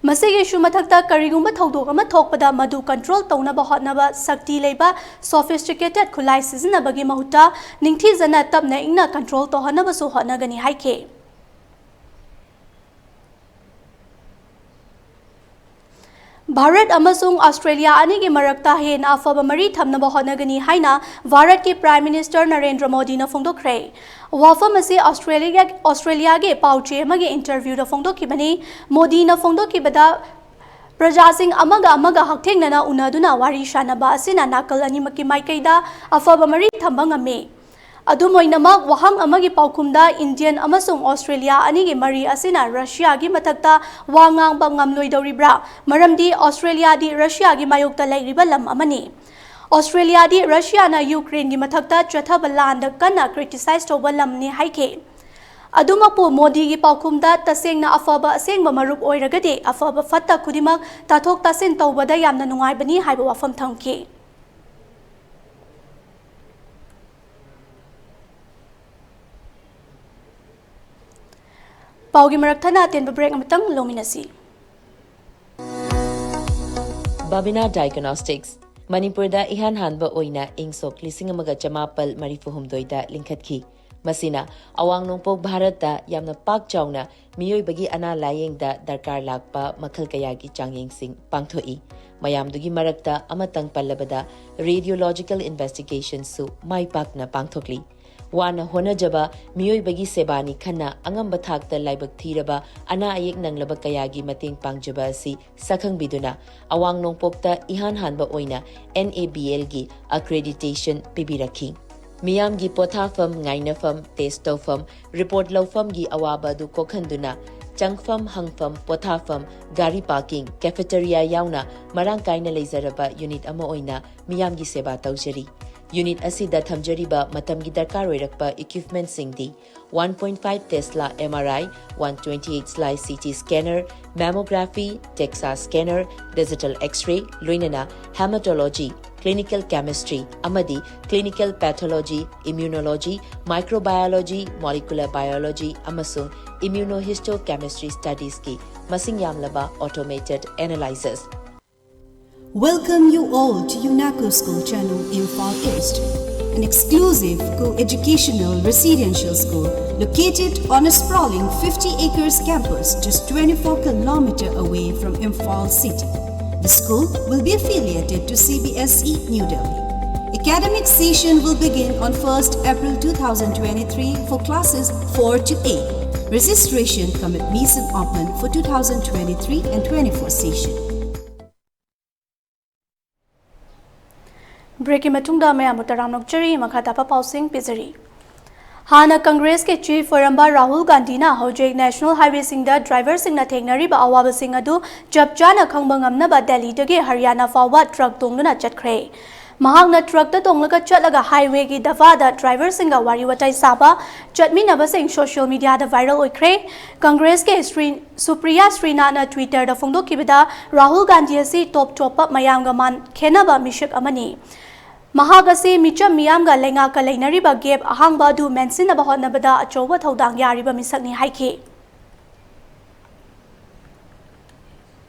ꯃꯁꯤꯒꯤꯁꯨ ꯃꯊꯛꯇ, ꯀꯔꯤꯒꯨꯝꯕ ꯊꯧꯗꯣꯛ ꯑꯃ ꯊꯣꯛꯄꯗ ꯃꯗꯨ control ꯇꯧꯅꯕ ꯍꯣꯠꯅꯕ ꯁꯛꯇꯤ ꯂꯩꯕ sophisticated ꯈꯨꯠꯂꯥꯏ ꯁꯤꯖꯤꯟꯅꯕꯒꯤ ꯃꯍꯨꯠꯇ ꯅꯤꯡꯊꯤꯖꯅ ꯇꯞꯅ ꯏꯪꯅ control ꯇꯧꯍꯟꯅꯕꯁꯨ ꯍꯣꯠꯅꯒꯅꯤ ꯍꯥꯏꯈꯤ꯫ ꯚꯥꯔꯠ ꯑꯃꯁꯨꯡ ꯑꯁꯇ꯭ꯔꯦꯂꯤꯌꯥ ꯑꯅꯤꯒꯤ ꯃꯔꯛꯇ ꯍꯦꯟꯅ ꯑꯐꯕ ꯃꯔꯤ ꯊꯝꯅꯕ ꯍꯣꯠꯅꯒꯅꯤ ꯍꯥꯏꯅ ꯚꯥꯔꯠꯀꯤ Prime Minister ꯅꯔꯦꯟꯗ꯭ꯔ ꯃꯣꯗꯤꯅ ꯐꯣꯡꯗꯣꯛꯈ꯭ꯔꯦ꯫ ꯋꯥꯐꯝ ꯑꯁꯤ ꯑꯁꯇ꯭ꯔꯦꯂꯤꯌꯥ-, ꯑꯁꯇ꯭ꯔꯦꯂꯤꯌꯥꯒꯤ ꯄꯥꯎꯆꯦ ꯑꯃꯒꯤ interviewꯗ ꯐꯣꯡꯗꯣꯛꯈꯤꯕꯅꯤ꯫ ꯃꯣꯗꯤꯅ ꯐꯣꯡꯗꯣꯛꯈꯤꯕꯗ, ꯄ꯭ꯔꯖꯥꯁꯤꯡ ꯑꯃꯒ ꯑꯃꯒ ꯍꯛꯊꯦꯡꯅꯅ ꯎꯅꯗꯨꯅ ꯋꯥꯔꯤ ꯁꯥꯅꯕ ꯑꯁꯤꯅ ꯅꯥꯀꯜ ꯑꯅꯤꯃꯛꯀꯤ ꯃꯥꯏꯀꯩꯗ ꯑꯐꯕ ꯃꯔꯤ ꯊꯝꯕ ꯉꯝꯃꯤ꯫ ꯑꯗꯨꯝ ꯑꯣꯏꯅꯃꯛ, ꯋꯥꯍꯪ ꯑꯃꯒꯤ ꯄꯥꯎꯈꯨꯝꯗ, ꯏꯟꯗꯤꯌꯟ ꯑꯃꯁꯨꯡ ꯑꯁꯇ꯭ꯔꯦꯂꯤꯌꯥ ꯑꯅꯤꯒꯤ ꯃꯔꯤ ꯑꯁꯤꯅ ꯔꯁꯤꯌꯥꯒꯤ ꯃꯊꯛꯇ ꯋꯥ ꯉꯥꯡꯕ ꯉꯝꯂꯣꯏꯗꯧꯔꯤꯕ꯭ꯔꯥ? ꯃꯔꯝꯗꯤ ꯑꯁꯇ꯭ꯔꯦꯂꯤꯌꯥꯗꯤ ꯔꯁꯤꯌꯥꯒꯤ ꯃꯥꯌꯣꯛꯇ ꯂꯩꯔꯤꯕ ꯂꯝ ꯑꯃꯅꯤ꯫ ꯑꯁꯇ꯭ꯔꯦꯂꯤꯌꯥꯗꯤ ꯔꯁꯤꯌꯥꯅ ꯌꯨꯀ꯭ꯔꯦꯟꯒꯤ ꯃꯊꯛꯇ ꯆꯠꯊꯕ ꯂꯥꯟꯗ ꯀꯟꯅ criticize ꯇꯧꯕ ꯂꯝꯅꯤ ꯍꯥꯏꯈꯤ꯫ ꯑꯗꯨꯃꯛꯄꯨ, ꯃꯣꯗꯤꯒꯤ ꯄꯥꯎꯈꯨꯝꯗ, ꯇꯁꯦꯡꯅ ꯑꯐꯕ ꯑꯁꯦꯡꯕ ꯃꯔꯨꯞ ꯑꯣꯏꯔꯒꯗꯤ, ꯑꯐꯕ ꯐꯠꯇ ꯈꯨꯗꯤꯡꯃꯛ ꯇꯥꯊꯣꯛ ꯇꯥꯁꯤꯟ ꯇꯧꯕꯗ ꯌꯥꯝꯅ ꯅꯨꯡꯉꯥꯏꯕꯅꯤ ꯍꯥꯏꯕ ꯋꯥꯐꯝ ꯊꯝꯈꯤ꯫ ꯄꯥꯎꯒꯤ ꯃꯔꯛ ꯊꯠꯅ ꯑꯇꯦꯟꯕ break ꯑꯃꯇꯪ ꯂꯧꯃꯤꯟꯅꯁꯤ꯫ ꯕꯥꯕꯤꯅꯥ ꯗꯥꯏꯒꯅꯣꯁꯇꯤꯛꯁ, ꯃꯅꯤꯄꯨꯔꯗ ꯏꯍꯥꯟ ꯍꯥꯟꯕ ꯑꯣꯏꯅ ꯏꯪ ꯁꯣꯛ ꯂꯤꯁꯤꯡ ꯑꯃꯒ ꯆꯃꯥꯄꯜ ꯃꯔꯤꯐꯨ ꯍꯨꯝꯗꯣꯏꯗ ꯂꯤꯡꯈꯠꯈꯤ꯫ ꯃꯁꯤꯅ ꯑꯋꯥꯡ ꯅꯣꯡꯄꯣꯛ ꯚꯥꯔꯠꯇ ꯌꯥꯝꯅ ꯄꯥꯛ ꯆꯥꯎꯅ ꯃꯤꯑꯣꯏꯕꯒꯤ ꯑꯅꯥ ꯂꯥꯌꯦꯡꯗ ꯗꯔꯀꯥꯔ ꯂꯥꯛꯄ ꯃꯈꯜ ꯀꯌꯥꯒꯤ ꯆꯥꯡꯌꯦꯡꯁꯤꯡ ꯄꯥꯡꯊꯣꯛꯏ꯫ ꯃꯌꯥꯝꯗꯨꯒꯤ ꯃꯔꯛꯇ ꯑꯃꯇꯪ ꯄꯜꯂꯕꯗ, radiological investigationꯁꯨ ꯃꯥꯏ ꯄꯥꯛꯅ ꯄꯥꯡꯊꯣꯛꯂꯤ꯫ ꯋꯥꯅ ꯍꯣꯠꯅꯖꯕ ꯃꯤꯑꯣꯏꯕꯒꯤ ꯁꯦꯕꯥꯅꯤ ꯈꯟꯅ ꯑꯉꯝꯕ ꯊꯥꯛꯇ ꯂꯥꯏꯕꯛ ꯊꯤꯔꯕ ꯑꯅꯥ ꯑꯌꯦꯛ ꯅꯪꯂꯕ ꯀꯌꯥꯒꯤ ꯃꯇꯦꯡ ꯄꯥꯡꯖꯕ ꯑꯁꯤ ꯁꯛꯈꯪꯕꯤꯗꯨꯅ ꯑꯋꯥꯡ ꯅꯣꯡꯄꯣꯛꯇ ꯏꯍꯥꯟ ꯍꯥꯟꯕ ꯑꯣꯏꯅ N A B L ꯒꯤ accreditation ꯄꯤꯕꯤꯔꯛꯈꯤ꯫ ꯃꯤꯌꯥꯝꯒꯤ ꯄꯣꯊꯥꯐꯝ, ꯉꯥꯏꯅꯐꯝ, test ꯇꯧꯐꯝ, report ꯂꯧꯐꯝꯒꯤ ꯑꯋꯥꯕ ꯑꯗꯨ ꯀꯣꯛꯍꯟꯗꯨꯅ ꯆꯪꯐꯝ, ꯍꯪꯐꯝ, ꯄꯣꯊꯥꯐꯝ, ꯒꯥꯔꯤ parking, cafeteria ꯌꯥꯎꯅ ꯃꯔꯥꯡ ꯀꯥꯏꯅ ꯂꯩꯖꯔꯕ unit ꯑꯃ ꯑꯣꯏꯅ ꯃꯤꯌꯥꯝꯒꯤ ꯁꯦꯕꯥ ꯇꯧꯖꯔꯤ꯫ Unit ꯑꯁꯤꯗ ꯊꯝꯖꯔꯤꯕ ꯃꯇꯝꯒꯤ ꯗꯔꯀꯥꯔ ꯑꯣꯏꯔꯛꯄ equipment ꯁꯤꯡꯗꯤ one point five Tesla M R I, one twenty-eight slice C T scanner, mammography, DEXA scanner, digital X-ray, ꯂꯣꯏꯅꯅ hematology, clinical chemistry ꯑꯃꯗꯤ clinical pathology, immunology, microbiology, molecular biology ꯑꯃꯁꯨꯡ immunohistochemistry studies ꯀꯤ ꯃꯁꯤꯡ ꯌꯥꯝꯂꯕ automated analyzers꯫ Welcome you all to UNACO School Channel, Imphal East, an exclusive co-educational residential school located on a sprawling fifty acres campus just twenty-four kilometer away from Imphal city. The school will be affiliated to C B S E New Delhi. Academic session will begin on first April two thousand twenty-three for classes four to eight. Registration cum admission open for two thousand twenty-three and twenty-four session. Break ꯀꯤ ꯃꯇꯨꯡꯗ ꯃꯌꯥꯝꯕꯨ ꯇꯔꯥꯝꯅ ꯑꯣꯛꯆꯔꯤ꯫ ꯃꯈꯥ ꯇꯥꯕ ꯄꯥꯎꯁꯤꯡ ꯄꯤꯖꯔꯤ꯫ ꯍꯥꯟꯅ ꯀꯪꯒ꯭ꯔꯦꯁꯀꯤ chief ꯑꯣꯏꯔꯝꯕ ꯔꯥꯍꯨꯜ ꯒꯥꯟꯙꯤꯅ ꯍꯧꯖꯤꯛ national highway ꯁꯤꯡꯗ driver ꯁꯤꯡꯅ ꯊꯦꯡꯅꯔꯤꯕ ꯑꯋꯥꯕꯁꯤꯡ ꯑꯗꯨ ꯆꯞ ꯆꯥꯅ ꯈꯪꯕ ꯉꯝꯅꯕ ꯗꯦꯜꯂꯤꯗꯒꯤ ꯍꯔꯤꯌꯥꯅꯥ ꯐꯥꯎꯕ truck ꯇꯣꯡꯗꯨꯅ ꯆꯠꯈ꯭ꯔꯦ꯫ ꯃꯍꯥꯛꯅ truck ꯇ ꯇꯣꯡꯂꯒ ꯆꯠꯂꯒ highway ꯒꯤ ꯗꯐꯥꯗ driver ꯁꯤꯡꯒ ꯋꯥꯔꯤ ꯋꯥꯇꯥꯏ ꯁꯥꯕ, ꯆꯠꯃꯤꯟꯅꯕꯁꯤꯡ social media ꯗ viral ꯑꯣꯏꯈ꯭ꯔꯦ꯫ ꯀꯪꯒ꯭ꯔꯦꯁꯀꯤ ꯁ꯭ꯔꯤ-, ꯁꯨꯄ꯭ꯔꯤꯌꯥ ꯁ꯭ꯔꯤꯅꯥꯊꯅ Twitter ꯗ ꯐꯣꯡꯗꯣꯛꯈꯤꯕꯗ, ꯔꯥꯍꯨꯜ ꯒꯥꯟꯙꯤ ꯑꯁꯤ ꯇꯣꯞ ꯇꯣꯞꯄ ꯃꯌꯥꯝꯒ ꯃꯥꯟ-, ꯈꯦꯟꯅꯕ ꯃꯤꯁꯛ ꯑꯃꯅꯤ꯫ ꯃꯍꯥꯛ ꯑꯁꯤ ꯃꯤꯆꯝ ꯃꯤꯌꯥꯝꯒ ꯂꯩꯉꯥꯛꯀ ꯂꯩꯅꯔꯤꯕ gap ꯑꯍꯥꯡꯕ ꯑꯗꯨ ꯃꯦꯟꯁꯤꯟꯅꯕ ꯍꯣꯠꯅꯕꯗ ꯑꯆꯧꯕ ꯊꯧꯗꯥꯡ ꯌꯥꯔꯤꯕ ꯃꯤꯁꯛꯅꯤ ꯍꯥꯏꯈꯤ꯫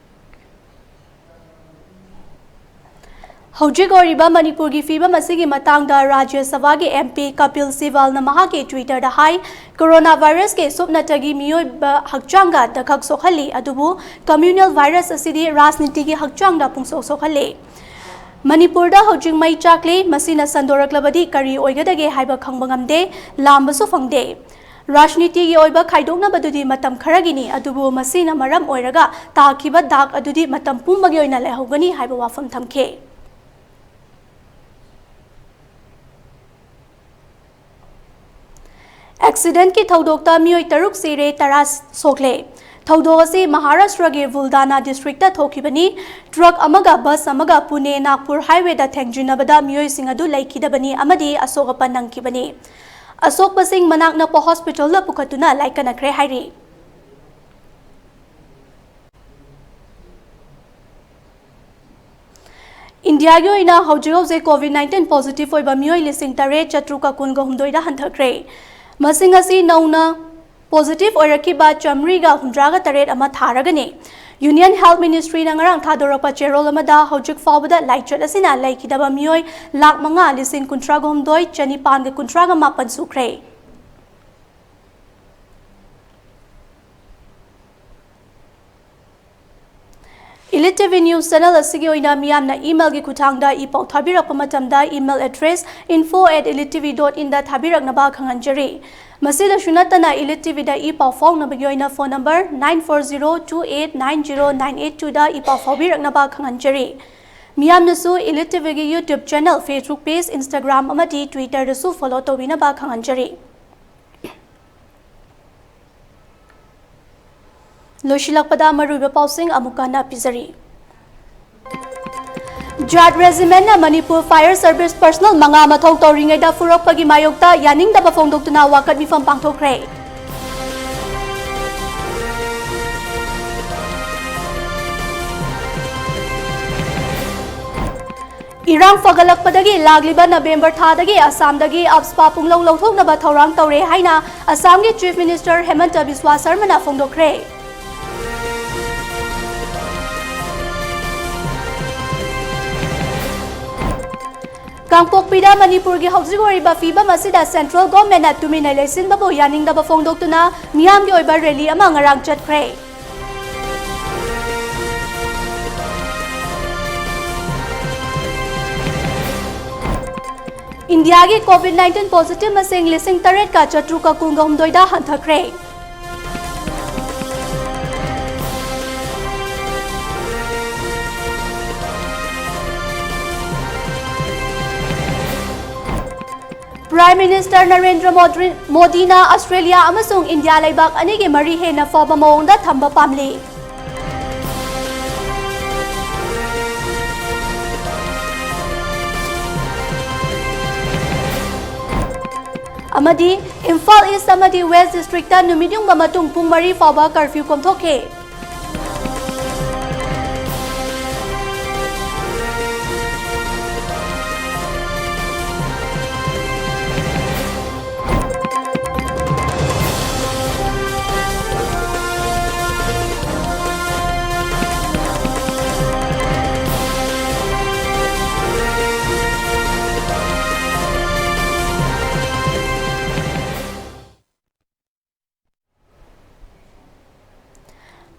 ꯍꯧꯖꯤꯛ ꯑꯣꯏꯔꯤꯕ ꯃꯅꯤꯄꯨꯔꯒꯤ ꯐꯤꯕꯝ ꯑꯁꯤꯒꯤ ꯃꯇꯥꯡꯗ ꯔꯥꯖ꯭ꯌ ꯁꯚꯥꯒꯤ M P ꯀꯄꯤꯜ ꯁꯤꯕꯥꯜꯅ ꯃꯍꯥꯛꯀꯤ Twitter ꯗ ꯍꯥꯏ, corona virus ꯀꯤ ꯁꯨꯞꯅꯇꯒꯤ ꯃꯤꯑꯣꯏꯕ ꯍꯛꯆꯥꯡꯒ ꯗꯈꯛ ꯁꯣꯛꯍꯜꯂꯤ, ꯑꯗꯨꯕꯨ communal virus ꯑꯁꯤꯗꯤ ꯔꯥꯖꯅꯤꯇꯤꯒꯤ ꯍꯛꯆꯥꯡꯗ ꯄꯨꯡꯁꯣꯛ ꯁꯣꯛꯍꯜꯂꯤ꯫ ꯃꯅꯤꯄꯨꯔꯗ ꯍꯧꯖꯤꯛ ꯃꯩ ꯆꯥꯛꯂꯤ, ꯃꯁꯤꯅ ꯁꯟꯗꯣꯔꯛꯂꯕꯗꯤ ꯀꯔꯤ ꯑꯣꯏꯒꯗꯒꯦ ꯍꯥꯏꯕ ꯈꯪꯕ ꯉꯝꯗꯦ, ꯂꯥꯝꯕꯁꯨ ꯐꯪꯗꯦ꯫ ꯔꯥꯖꯅꯤꯇꯤꯒꯤ ꯑꯣꯏꯕ ꯈꯥꯏꯗꯣꯛꯅꯕꯗꯨꯗꯤ ꯃꯇꯝ ꯈꯔꯒꯤꯅꯤ, ꯑꯗꯨꯕꯨ ꯃꯁꯤꯅ ꯃꯔꯝ ꯑꯣꯏꯔꯒ ꯇꯥꯈꯤꯕ ꯗꯥꯛ ꯑꯗꯨꯗꯤ ꯃꯇꯝ ꯄꯨꯝꯕꯒꯤ ꯑꯣꯏꯅ ꯂꯩꯍꯧꯒꯅꯤ ꯍꯥꯏꯕ ꯋꯥꯐꯝ ꯊꯝꯈꯤ꯫ ꯑꯦꯛꯁꯤꯗꯦꯟꯠꯀꯤ ꯊꯧꯗꯣꯛꯇ ꯃꯤꯑꯣꯏ ꯇꯔꯨꯛ ꯁꯤꯔꯦ, ꯇꯔꯥ ꯁꯣꯛꯂꯦ꯫ ꯊꯧꯗꯣꯛ ꯑꯁꯤ ꯃꯍꯥꯔꯥꯁꯇ꯭ꯔꯒꯤ ꯕꯨꯜꯗꯥꯅꯥ ꯗꯤꯁꯇ꯭ꯔꯤꯛꯇ ꯊꯣꯛꯈꯤꯕꯅꯤ꯫ ꯇ꯭ꯔꯛ ꯑꯃꯒ ꯕꯁ ꯑꯃꯒ ꯄꯨꯅꯦ ꯅꯥꯒꯄꯨꯔ ꯍꯥꯏꯋꯦꯗ ꯊꯦꯡꯖꯤꯟꯅꯕꯗ ꯃꯤꯑꯣꯏꯁꯤꯡ ꯑꯗꯨ ꯂꯩꯈꯤꯗꯕꯅꯤ ꯑꯃꯗꯤ ꯑꯁꯣꯛ ꯑꯄꯟ ꯅꯪꯈꯤꯕꯅꯤ꯫ ꯑꯁꯣꯛꯄꯁꯤꯡ ꯃꯅꯥꯛ ꯅꯛꯄ ꯍꯣꯁꯄꯤꯇꯥꯜꯗ ꯄꯨꯈꯠꯇꯨꯅ ꯂꯥꯏꯀꯠꯅꯈ꯭ꯔꯦ ꯍꯥꯏꯔꯤ꯫ ꯏꯟꯗꯤꯌꯥꯒꯤ ꯑꯣꯏꯅ ꯍꯧꯖꯤꯛ ꯍꯧꯖꯤꯛ ꯀꯣꯚꯤꯗ ꯅꯥꯏꯟꯇꯤꯟ ꯄꯣꯖꯤꯇꯤꯚ ꯑꯣꯏꯕ ꯃꯤꯑꯣꯏ ꯂꯤꯁꯤꯡ ꯇꯔꯦꯠ ꯆꯥꯇ꯭ꯔꯨꯛꯀ ꯀꯨꯟꯒ ꯍꯨꯝꯗꯣꯏꯗ ꯍꯟꯊꯈ꯭ꯔꯦ꯫ ꯃꯁꯤꯡ ꯑꯁꯤ ꯅꯧꯅ ꯄꯣꯖꯤꯇꯤꯚ ꯑꯣꯏꯔꯛꯈꯤꯕ ꯆꯥꯃꯔꯤꯒ ꯍꯨꯝꯗ꯭ꯔꯥꯒ ꯇꯔꯦꯠ ꯑꯃ ꯊꯥꯔꯒꯅꯤ꯫ ꯌꯨꯅꯤꯌꯟ ꯍꯦꯜꯊ ꯃꯤꯅꯤꯁꯇ꯭ꯔꯤꯅ ꯉꯔꯥꯡ ꯊꯥꯗꯣꯔꯛꯄ ꯆꯦꯔꯣꯜ ꯑꯃꯗ ꯍꯧꯖꯤꯛ ꯐꯥꯎꯕꯗ ꯂꯥꯏꯆꯠ ꯑꯁꯤꯅ ꯂꯩꯈꯤꯗꯕ ꯃꯤꯑꯣꯏ ꯂꯥꯈ ꯃꯉꯥ ꯂꯤꯁꯤꯡ ꯀꯨꯟꯊ꯭ꯔꯥꯒ ꯍꯨꯝꯗꯣꯏ ꯆꯅꯤꯄꯥꯟꯒ ꯀꯨꯟꯊ꯭ꯔꯥꯒ ꯃꯥꯄꯟ ꯁꯨꯈ꯭ꯔꯦ꯫ Elite T V news channel ꯑꯁꯤꯒꯤ ꯑꯣꯏꯅ ꯃꯤꯌꯥꯝꯅ ꯏꯃꯦꯜꯒꯤ ꯈꯨꯠꯊꯥꯡꯗ ꯏ ꯄꯥꯎ ꯊꯥꯕꯤꯔꯛꯄ ꯃꯇꯝꯗ email address info at elite T V dot in ꯗ ꯊꯥꯕꯤꯔꯛꯅꯕ ꯈꯪꯍꯟꯖꯔꯤ꯫ ꯃꯁꯤꯗꯁꯨ ꯅꯠꯇꯅ Elite T V ꯗ ꯏ ꯄꯥꯎ ꯐꯥꯎꯅꯕꯒꯤ ꯑꯣꯏꯅ phone number nine four zero two eight nine zero nine eight two ꯗ ꯏ ꯄꯥꯎ ꯐꯥꯎꯕꯤꯔꯛꯅꯕ ꯈꯪꯍꯟꯖꯔꯤ꯫ ꯃꯤꯌꯥꯝꯅꯁꯨ Elite T V ꯒꯤ YouTube channel, Facebook page, Instagram ꯑꯃꯗꯤ Twitter ꯗꯁꯨ ꯐꯣꯂꯣ ꯇꯧꯕꯤꯅꯕ ꯈꯪꯍꯟꯖꯔꯤ꯫ ꯂꯣꯏꯁꯤꯜꯂꯛꯄꯗ ꯃꯔꯨꯑꯣꯏꯕ ꯄꯥꯎꯁꯤꯡ ꯑꯃꯨꯛ ꯍꯟꯅ ꯄꯤꯖꯔꯤ꯫ ꯖꯥꯠ ꯔꯦꯖꯤꯃꯦꯟꯠꯅ ꯃꯅꯤꯄꯨꯔ ꯐꯥꯌꯔ ꯁꯔꯚꯤꯁ ꯄꯔꯁꯅꯦꯜ ꯃꯉꯥ ꯃꯊꯧ ꯇꯧꯔꯤꯉꯩꯗ ꯐꯨꯔꯛꯄꯒꯤ ꯃꯥꯌꯣꯛꯇ ꯌꯥꯅꯤꯡꯗꯕ ꯐꯣꯡꯗꯣꯛꯇꯨꯅ ꯋꯥꯀꯠ ꯃꯤꯐꯝ ꯄꯥꯡꯊꯣꯛꯈ꯭ꯔꯦ꯫ ꯏꯔꯥꯡ ꯐꯒꯠꯂꯛꯄꯗꯒꯤ ꯂꯥꯛꯂꯤꯕ ꯅꯕꯦꯝꯕꯔ ꯊꯥꯗꯒꯤ ꯑꯁꯥꯝꯗꯒꯤ ꯑꯞꯁꯄꯥ ꯄꯨꯡꯂꯧ ꯂꯧꯊꯣꯛꯅꯕ ꯊꯧꯔꯥꯡ ꯇꯧꯔꯦ ꯍꯥꯏꯅ ꯑꯁꯥꯝꯒꯤ ꯆꯤꯐ ꯃꯤꯅꯤꯁꯇꯔ ꯍꯦꯃꯟꯇ ꯕꯤꯁ꯭ꯋꯥ ꯁꯔꯃꯅ ꯐꯣꯡꯗꯣꯛꯈ꯭ꯔꯦ꯫ ꯀꯥꯡꯄꯣꯛꯄꯤꯗ ꯃꯅꯤꯄꯨꯔꯒꯤ ꯍꯧꯖꯤꯛ ꯑꯣꯏꯔꯤꯕ ꯐꯤꯕꯝ ꯑꯁꯤꯗ ꯁꯦꯟꯇ꯭ꯔꯦꯜ ꯒꯣꯔꯃꯦꯟꯅ ꯇꯨꯃꯤꯟꯅ ꯂꯩꯁꯤꯟꯕꯕꯨ ꯌꯥꯅꯤꯡꯗꯕ ꯐꯣꯡꯗꯣꯛꯇꯨꯅ ꯃꯤꯌꯥꯝꯒꯤ ꯑꯣꯏꯕ ꯔꯦꯂꯤ ꯑꯃ ꯉꯔꯥꯡ ꯆꯠꯈ꯭ꯔꯦ꯫ ꯏꯟꯗꯤꯌꯥꯒꯤ COVID nineteen positive ꯃꯁꯤꯡ ꯂꯤꯁꯤꯡ ꯇꯔꯦꯠꯀ ꯆꯥꯇ꯭ꯔꯨꯛꯀ ꯀꯨꯟꯒ ꯍꯨꯝꯗꯣꯏꯗ ꯍꯟꯊꯈ꯭ꯔꯦ꯫ Prime Minister ꯅꯔꯦꯟꯗ꯭ꯔ ꯃꯣꯗ꯭ꯔꯤ-, ꯃꯣꯗꯤꯅ ꯑꯁꯇ꯭ꯔꯦꯂꯤꯌꯥ ꯑꯃꯁꯨꯡ ꯏꯟꯗꯤꯌꯥ ꯂꯩꯕꯥꯛ ꯑꯅꯤꯒꯤ ꯃꯔꯤ ꯍꯦꯟꯅ ꯐꯕ ꯃꯑꯣꯡꯗ ꯊꯝꯕ ꯄꯥꯝꯂꯤ꯫ ꯑꯃꯗꯤ ꯏꯝꯐꯥꯜ ꯏꯁ ꯑꯃꯗꯤ ꯋꯦꯁ ꯗꯤꯁꯇ꯭ꯔꯤꯛꯇ ꯅꯨꯃꯤꯠ ꯌꯨꯡꯕ ꯃꯇꯨꯡ ꯄꯨꯡ ꯃꯔꯤ ꯐꯥꯎꯕ ꯀꯔꯐ꯭ꯌꯨ ꯀꯣꯝꯊꯣꯛꯈꯤ꯫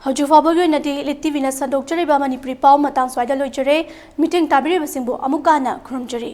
ꯍꯧꯖꯤꯛ ꯐꯥꯎꯕꯒꯤ ꯑꯣꯏꯅꯗꯤ ꯏꯂꯤꯠ ꯇꯤꯚꯤꯅ ꯁꯟꯗꯣꯛꯆꯔꯤꯕ ꯃꯅꯤꯄꯨꯔꯤ ꯄꯥꯎ ꯃꯇꯥꯡ ꯁ꯭ꯋꯥꯏꯗ ꯂꯣꯏꯖꯔꯦ꯫ ꯃꯤꯠꯌꯦꯡ ꯇꯥꯕꯤꯔꯤꯕꯁꯤꯡꯕꯨ ꯑꯃꯨꯛꯀ ꯍꯟꯅ ꯈꯨꯔꯨꯝꯖꯔꯤ꯫